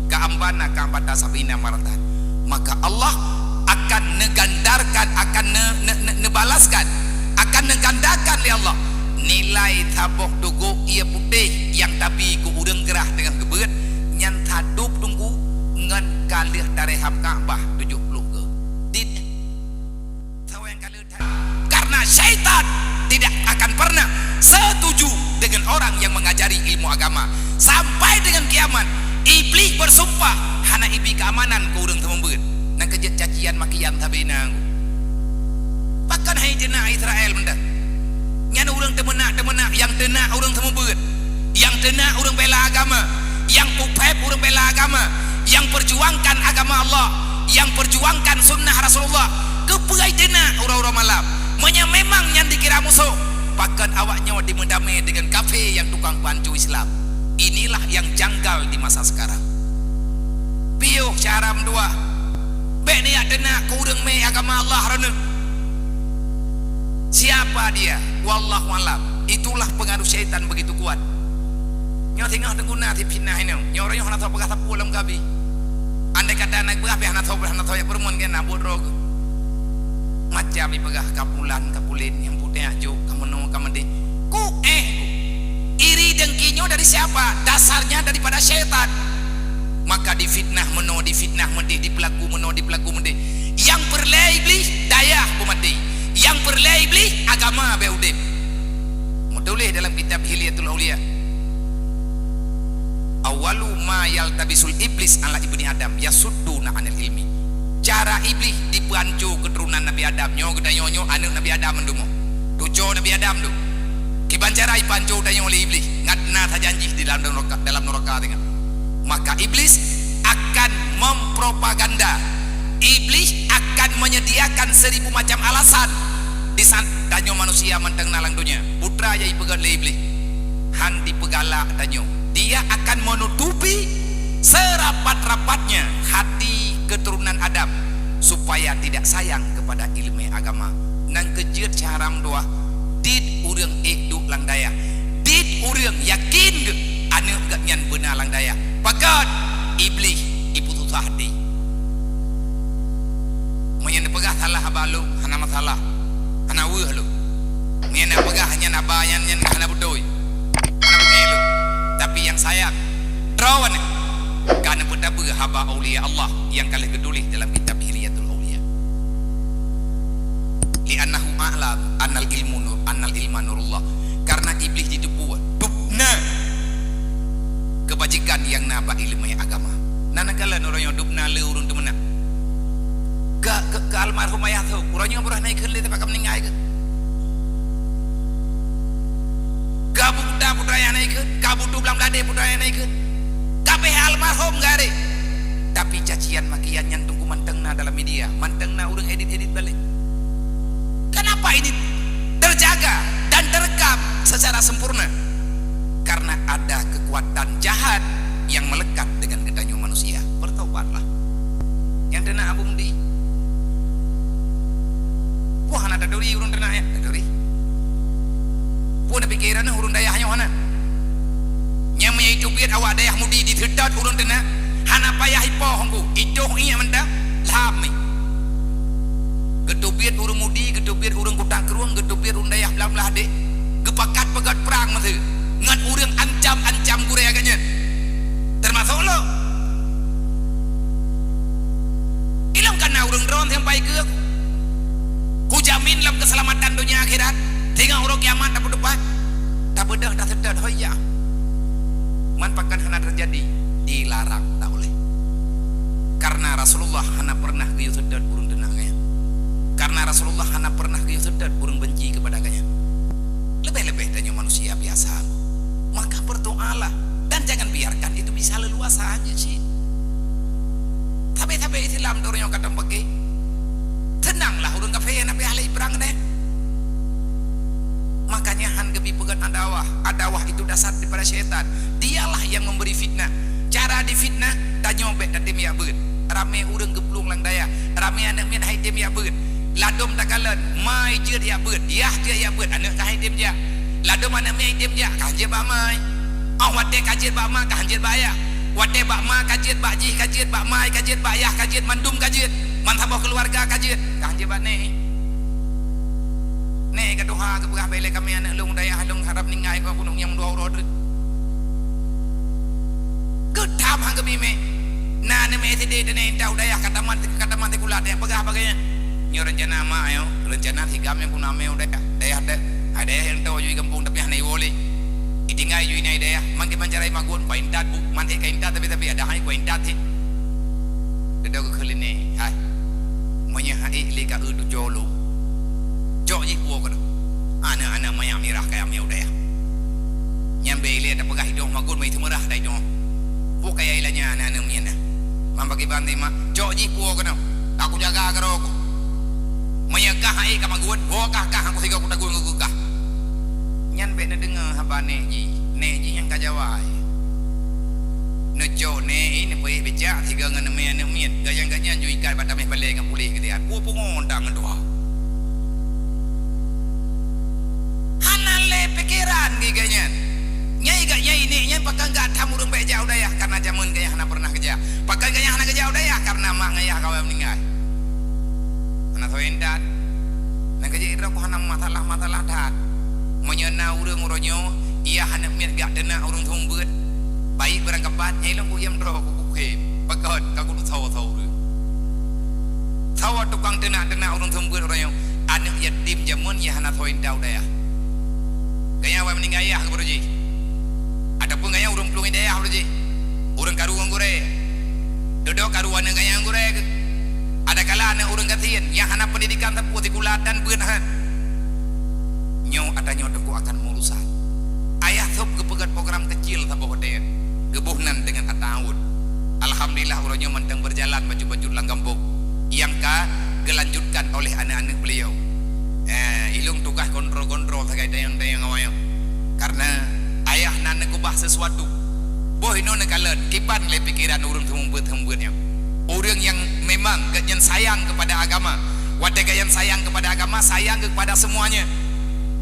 ka'anbana ka'bata sab'ina maratan, maka Allah akan neugandarkan, akan ne-, ne-, ne-, neubalaskan, akan neugandakan lé Allah nilai saboh teugok ie putéh nyang tabi keu ureueng grah teungoh geubeuet, nyan sadub teungku ngon ka lheueh tareh Ka'bah tujuh puluh go. Di Karena syaitan tidak akan pernah setuju dengan orang yang mengajari ilmu agama. Sampai dengan kiamat, Iblih bersumpah hana ibi keamanan keu ureuëng seumeubeuet. Nyang keujeuet cacian makian sabe na. Pakon hai teunak Israel meudah? Nyan ureuëng teumeunak-teumeunak nyang teunak ureuëng seumeubeuet, nyang teunak ureuëng bela agama, nyang peuphép ureuëng bela agama, nyang perjuangkan agama Allah, nyang perjuangkan sunnah Rasulullah. Keupeue hai teunak uroe-uroe malam? Meunyoe memang nyan dikira musoh, pakon awak nyoe dimeudamé dengan kafé nyang tukang peuhanco Islam? Inilah yang janggal di masa sekarang. Piôh cara meutuah. Bék neujak teunak keu ureuëng mé agama Allah droeneueh. Siapa dia? Wallahu alam. Itulah pengaruh syaitan begitu kuat. Nyoe singoh teungku na sifitnah inong. Nyoe ureuëng nyoe hana soe peugah sapeue lom gabi. Andai kata na peugah pih hana soe, hana soe jak peureumeun keu na buet droe geuh. Macam ipeugah ka pulan, ka pulen, nyang putéh jak jok, ka meunoe, ka meudeh. Ku éh ku. Iri dengki nyoe dari siapa? Dasarnya daripada syaitan. Maka difitnah meunoe, difitnah meudeh, dipeulaku meunoe, dipeulaku meudeh. Nyang peureulée Iblih dayah beumaté. Nyang peureulée Iblih agama bék udeb. Meutuléh dalam kitab Hilyatul Auliya, "Awwalu ma yaltabisul iblis ala ibni Adam yasudduna anil ilmi." Cara Iblih dipeuhanco keuturonan Nabi Adam. Nyoe geutanyoe nyoe aneuëk Nabi Adam mandum. Cuco Nabi Adam tu. Kiban cara ipeuhanco tanyoe lé Iblih, ngat na sajanjih di dalam neraka, dalam neraka teuh. Maka Iblis akan mempropaganda. Iblis akan menyediakan seribu macam alasan. Di saat tanyoe manusia mantong na lam donya, putra nyang ipeugét lé Iblih, han dipeugalak tanyoe. Dia akan menutupi serapat-rapatnya hati keturunan Adam supaya tidak sayang kepada ilmu agama. Nyang keujeuet cara meutuah, dit ureuëng ék duek lam dayah. Dit ureuëng yakin geuh aneuëk geuh nyan beuna lam dayah. Pakon? Iblih ipeususah até. Meunyoe neupeugah salah haba lôn, hana masalah. Hana weueh lôn. Meunyoe neupeugah nyan haba nyan, nyan hana beutôi. Hana beungéh lôn. Tapi nyang sayang, droeneuh ka neupeutabeueng haba aulia Allah nyang ka lheueh geutuléh dalam kitab Hilyatul Auliya. "Li'annahu a'lam annal ilmu nur, annal ilma nurullah." Karena Iblih jiteupeue dubna keubajikan nyang na bak ileumé agama. Na neukalon uroe nyoe dubna le ureuëng teumeunak. Ka, ka, ka almarhum ayah tho, uroe nyoe beurah na ikheun lé teuma ka meuninggai keuh. Ka buta putra nyang na ikheun, ka buta blang bladé putra nyang na ikheun. Ka béh almarhum gare. Tapi cacian makian nyan teungku mantong na dalam media, mantong na ureuëng edit-edit balek. Kenapa ini terjaga dan terekam secara sempurna? Karena ada kekuatan jahat yang melekat dengan geutanyoe manusia. Bertobatlah. Nyang teunak Abu Mudi. Wah, hana taturi ureuëng teunak nyan, taturi. Peue na pikiran ureuëng dayah nyoe hana. Nyang meunyoe iteubiet awak dayah Mudi diseutôt ureuëng teunak, hana payah ipoh engku, itoh iék mantong, lham mi. Geuteubiet ureuëng Mudi, geuteubiet ureuëng Kuta Krueng, geuteubiet ureuëng dayah blang blah deh, geupakat peugét prang meuseue ngon ureuëng ancam-ancam gurée agak nyan. Teumasok lôn. Ilôn kana ureuëng droen sampai keu kujamin lam keuseulamatan donya akhirat, singoh uroe kiamat tapeuteupat, tabeudôh taseutôt, hoi ya. Man pakon hana teujadi, dilarang, tak boleh. Karena Rasulullah hana pernah geuyue seutôt ureuëng teunak gaya. Karena Rasulullah hana pernah geuyue seutôt ureuëng benci kepada gaya. Lebih-lebih tanyoe manusia biasa. Maka berdoalah dan jangan biarkan itu bisa leluasa aja sih. Tapi-tapi Islam tu orang yang kata pakai. Tenanglah ureuëng kafé nyang na pih ahli prang neh. Makanya han geubi peugét adawah. Adawah itu dasar daripada syaitan. Dialah yang memberi fitnah. Cara difitnah, tanyoe bék tatem jak beuet. Ramé ureuëng geuplueng lam dayah. Ramé aneuëk miet hai tem jak beuet. Ladom takalon, ma jeuet jak beuet, yah jeuet jak beuet, aneuëk ka hai tem jak. Ladom aneuëk miet hai tem jak, ka jeuet bak ma. Oh, watée ka jeuet bak ma, ka jeuet bak yah. Watée bak ma ka jeuet, bak jih ka jeuet, bak ma ka jeuet, bak yah ka jeuet, mandum ka jeuet. Man saboh keuluwarga ka jeuet, ka jeuet bak neh. Neh ka tuha geupeugah bak ilée kami aneuëk lôn dayah lôn harab ninggai keu gunong nyang dua uroe treuk. Geutam han geubi mé. Na aneuk miet S D teungoh intat u dayah, ka tamat, ka tamat sikula, tajak peugah bak gobnyan. Nyoe reuncana mak nyoe, reuncana si GAM nyang keuneuk amé u dayah. Dayah teuh, hai dayah nyang toe ju i gampông tapi hana iwoe lé. Itinggai ju inan i dayah, man kiban cara imagun, kuintat bu, man ék ka intat tapi, tapi ada hai kuintat cit. Dudoe geukheun lé nèk, hai. Meunyoe han ék lé ka eu tujoh lôn. Cok jih puwoe keunoe. Aneuk-aneuk manyak mirah kaya miet u dayah. Nyan bèk ilèe tapeugah idong magun, bèk iteumeurah dah idong. Peue kaya ilanya aneuk-aneuk miet nyan. Man bagi banti mak, cok jih puwoe keunoe. Ka kujaga keudroe ku. Meunyoe kah han ék ka magun, woe kah, kah, aku sigoe kutagun keu kah. Nyan bèk neudeungoe haba nèk jih. Nèk jih nyang ka jawai. Neucok nèk, neupeuék becak sigoe ngon neumè aneuk miet. Gobnyan-gobnyan ju ikat bak taméh balèe ngon puléh geutian. Peue pungo dak ngon tuha. Hana lé pikeran geuh gobnyan. Nyai gak nyai nèk nyan pakon gak tham ureueng bèk jak u dayah karena jameun gobnyan hana pernah geujak. Pakon gobnyan hana geujak u dayah karena mak ngon ayah gawai meuninggai. Hana soe intat. Nyang keuh jih droe ku hana masalah-masalah that. Meunyoe na ureueng uroe nyoe, ia aneuk miet gak teunak ureueng seumeubeuet, baik beurangkapat, nyai lôn kuyém droe ku kukhem. Pakon ka kuduek sawa-sawa ureueng. Sawa tukang teunak-teunak ureueng seumeubeuet uroe nyoe, aneuk yatim jameun ia hana soe intat u dayah. Gobnyan awai meuninggai ayah keu baroe jih. Ataupun gobnyan ureueng plueng i dayah baroe jih. Ureueng karu ngon gurèe. Dudoe karu aneuk gobnyan ngon gurèe keuh. Adakala aneuk ureueng gasien nyang hana peundidikan sapeue sikula dan beuet han. Nyoe ata nyoe teungku akan meurusan. Ayah Thop geupeugèt program keucil saboh watèe, geuboh nan deungon At-Ta'awun. Alhamdulillah, uroe nyoe mantong beujalan bacut-bacut lam gampông, nyang ka geulanjutkan oleh aneuk-aneuk beliau. Eh, ilôn tugaih kontrol-kontrol sagai dayang-dayang awaknyoe. Karena ayah na neukeubah sesuatu. Boh inoe neukalon, kiban lé pikeran ureueng seumeubeuet-seumeubeuet nyoe. Ureueng nyang memang gobnyan sayang kepada agama. Watèe gobnyan sayang kepada agama, sayang kepada semuanya.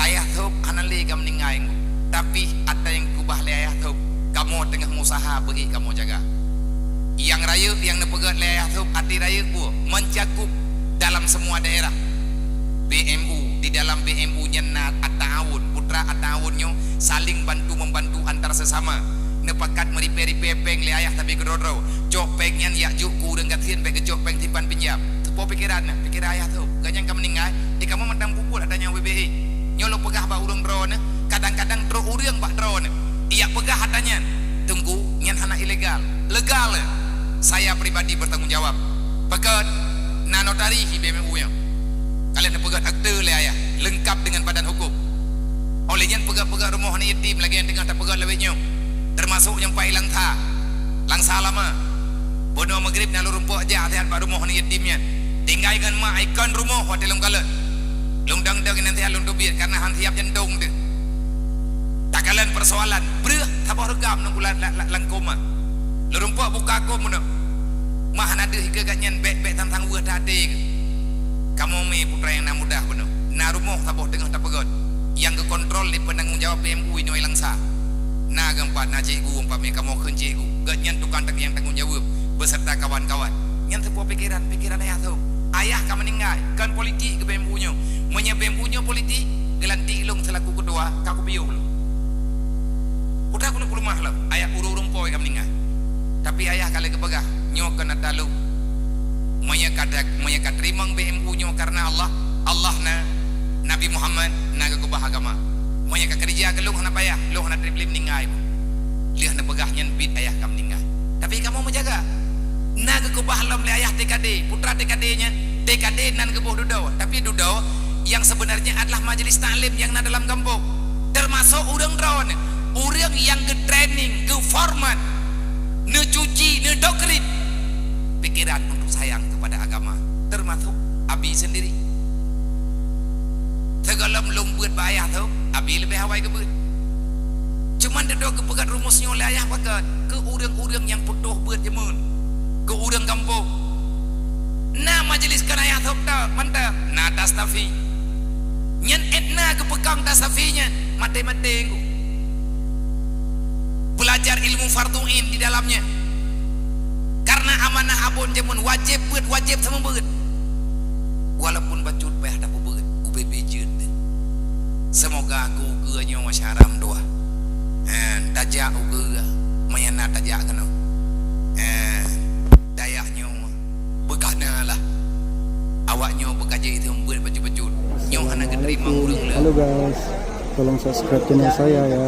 Ayah Thop hana lé ka meuninggai, tapi ata nyang keubah lé Ayah Thop, kamoe teungoh meusaha beu ék kamoe jaga. Nyang rayeuk nyang neupeugèt lé Ayah Thop, até rayeuk buet mencakup dalam semua daerah. B M U, di dalam B M U nyan na At-Ta'awun, putra At-Ta'awun nyoe saling bantu-membantu antar sesama. Neupakat meuripèe-ripèe pèng lé ayah sabe keudroe-droe. Cok pèng nyan jak jok keu ureueng gasien bèk geucok pèng simpan pinjam. Teupeue pikeran nyan, pikeran Ayah Thop. Gobnyan ka meuninggai, eh, kamoe mantong peubuet ata nyoe bèk-bèk. Nyoe lôn peugah bak ureueng droeneuh, kadang-kadang trok ureueng bak droeneuh. Ijak peugah ata nyan, teungku, nyan hana ilegal. Legal, saya pribadi bertanggung jawab. Pakon, na notaris di B M U nyoe. Ka lheueh neupeugèt akte lé ayah, leungkap deungon badan hukum. Óh lheueh nyan peugèt-peugèt rumoh aneuk yatim lagèe nyang teungoh tapeugèt lawét nyoe, teumasok nyang pat i Langsa. Langsa lama. Bunoe Maghrib na lôn rumpok jak siat bak rumoh aneuk yatim nyan. Tinggai ngon mak ikon rumoh watèe lôn kalon. Lôn dong-dong inan siat lôn teubiet karena han siap jantông teuh. Takalon persoalan, breuh saboh reugam nunggu la-, la-, la-, lam koma. Lôn rumpok buka akun bunoe. Mah na deuh ikeue gobnyan bèk-bèk sang-sang weueh that até keuh. Kamoe mi putra nyang na mudah bunoe. Na rumoh saboh teungoh tapeugèt. Nyang geukontrol lé peunanggung jawab B M U inoe i Langsa. Na geuh pat na cikgu umpamé kamoe kheun cikgu. Gobnyan tukang teuka nyang tanggong jaweueb beserta kawan-kawan. Nyan teupeue pikeran, pikeran Ayah Thop. Ayah ka meuninggai, kon politik keu B M U nyoe. Meunyoe B M U nyoe politik, geulantik lôn seulaku keutua, ka kupiôh lôn. Putra keuneuk peuleumah lom, ayah ureueng-ureueng po ka meuninggai. Tapi ayah ka lheueh geupeugah, nyoe keuneuk talu. Meunyoe ka ta-, meunyoe ka teurimong B M U nyoe kareuna Allah, Allah na, Nabi Muhammad na geukeubah agama. Meunyoe ka keureuja keu lôn hana payah, lôn hana treb lé meuninggai pun. Lheueh neupeugah nyan biet ayah ka meuninggai. Tapi kamoe meujaga. Na geukeubah lom lé ayah T K D, putra T K D nyan, T K D nan geuboh dudoe, tapi dudoe nyang sebenarnya adalah majelis taklim nyang na dalam gampông. Teumasok ureueng droeneuh, ureueng nyang geutraining, geuformat, neucuci, neudoktrin pikeran untuk sayang kepada agama, teumasok Abi seundiri. Sigohlom lôn beuet bak ayah Thop, Abi leubeh awai geubeuet. Cuman dudoe geupeugah rumus nyoe lé ayah pakon, keu ureueng-ureueng nyang putôh beuet jameun, keu ureueng gampông. Na majelis kon ayah Thop tok, mantong, na Tastafi. Nyan ék na geupeukong Tastafi nyan, maté-maté ku. Belajar ilmu fardhu ain di dalamnya. Karena amanah abon jameun wajéb beuet, wajéb seumeubeuet. Walaupun bacut payah tapeubeuet, ubé-bé jeuet deh. Seumoga ku ukeue nyoe masya haram dua. Eh, tajak ukeue, meunyo na tajak keunoe. Eh, Pak nyoe beukajih seumeubeuet bacut-bacut. Nyoe hana geuteurima ureueng le. Halo guys, tolong subscribe channel saya ya.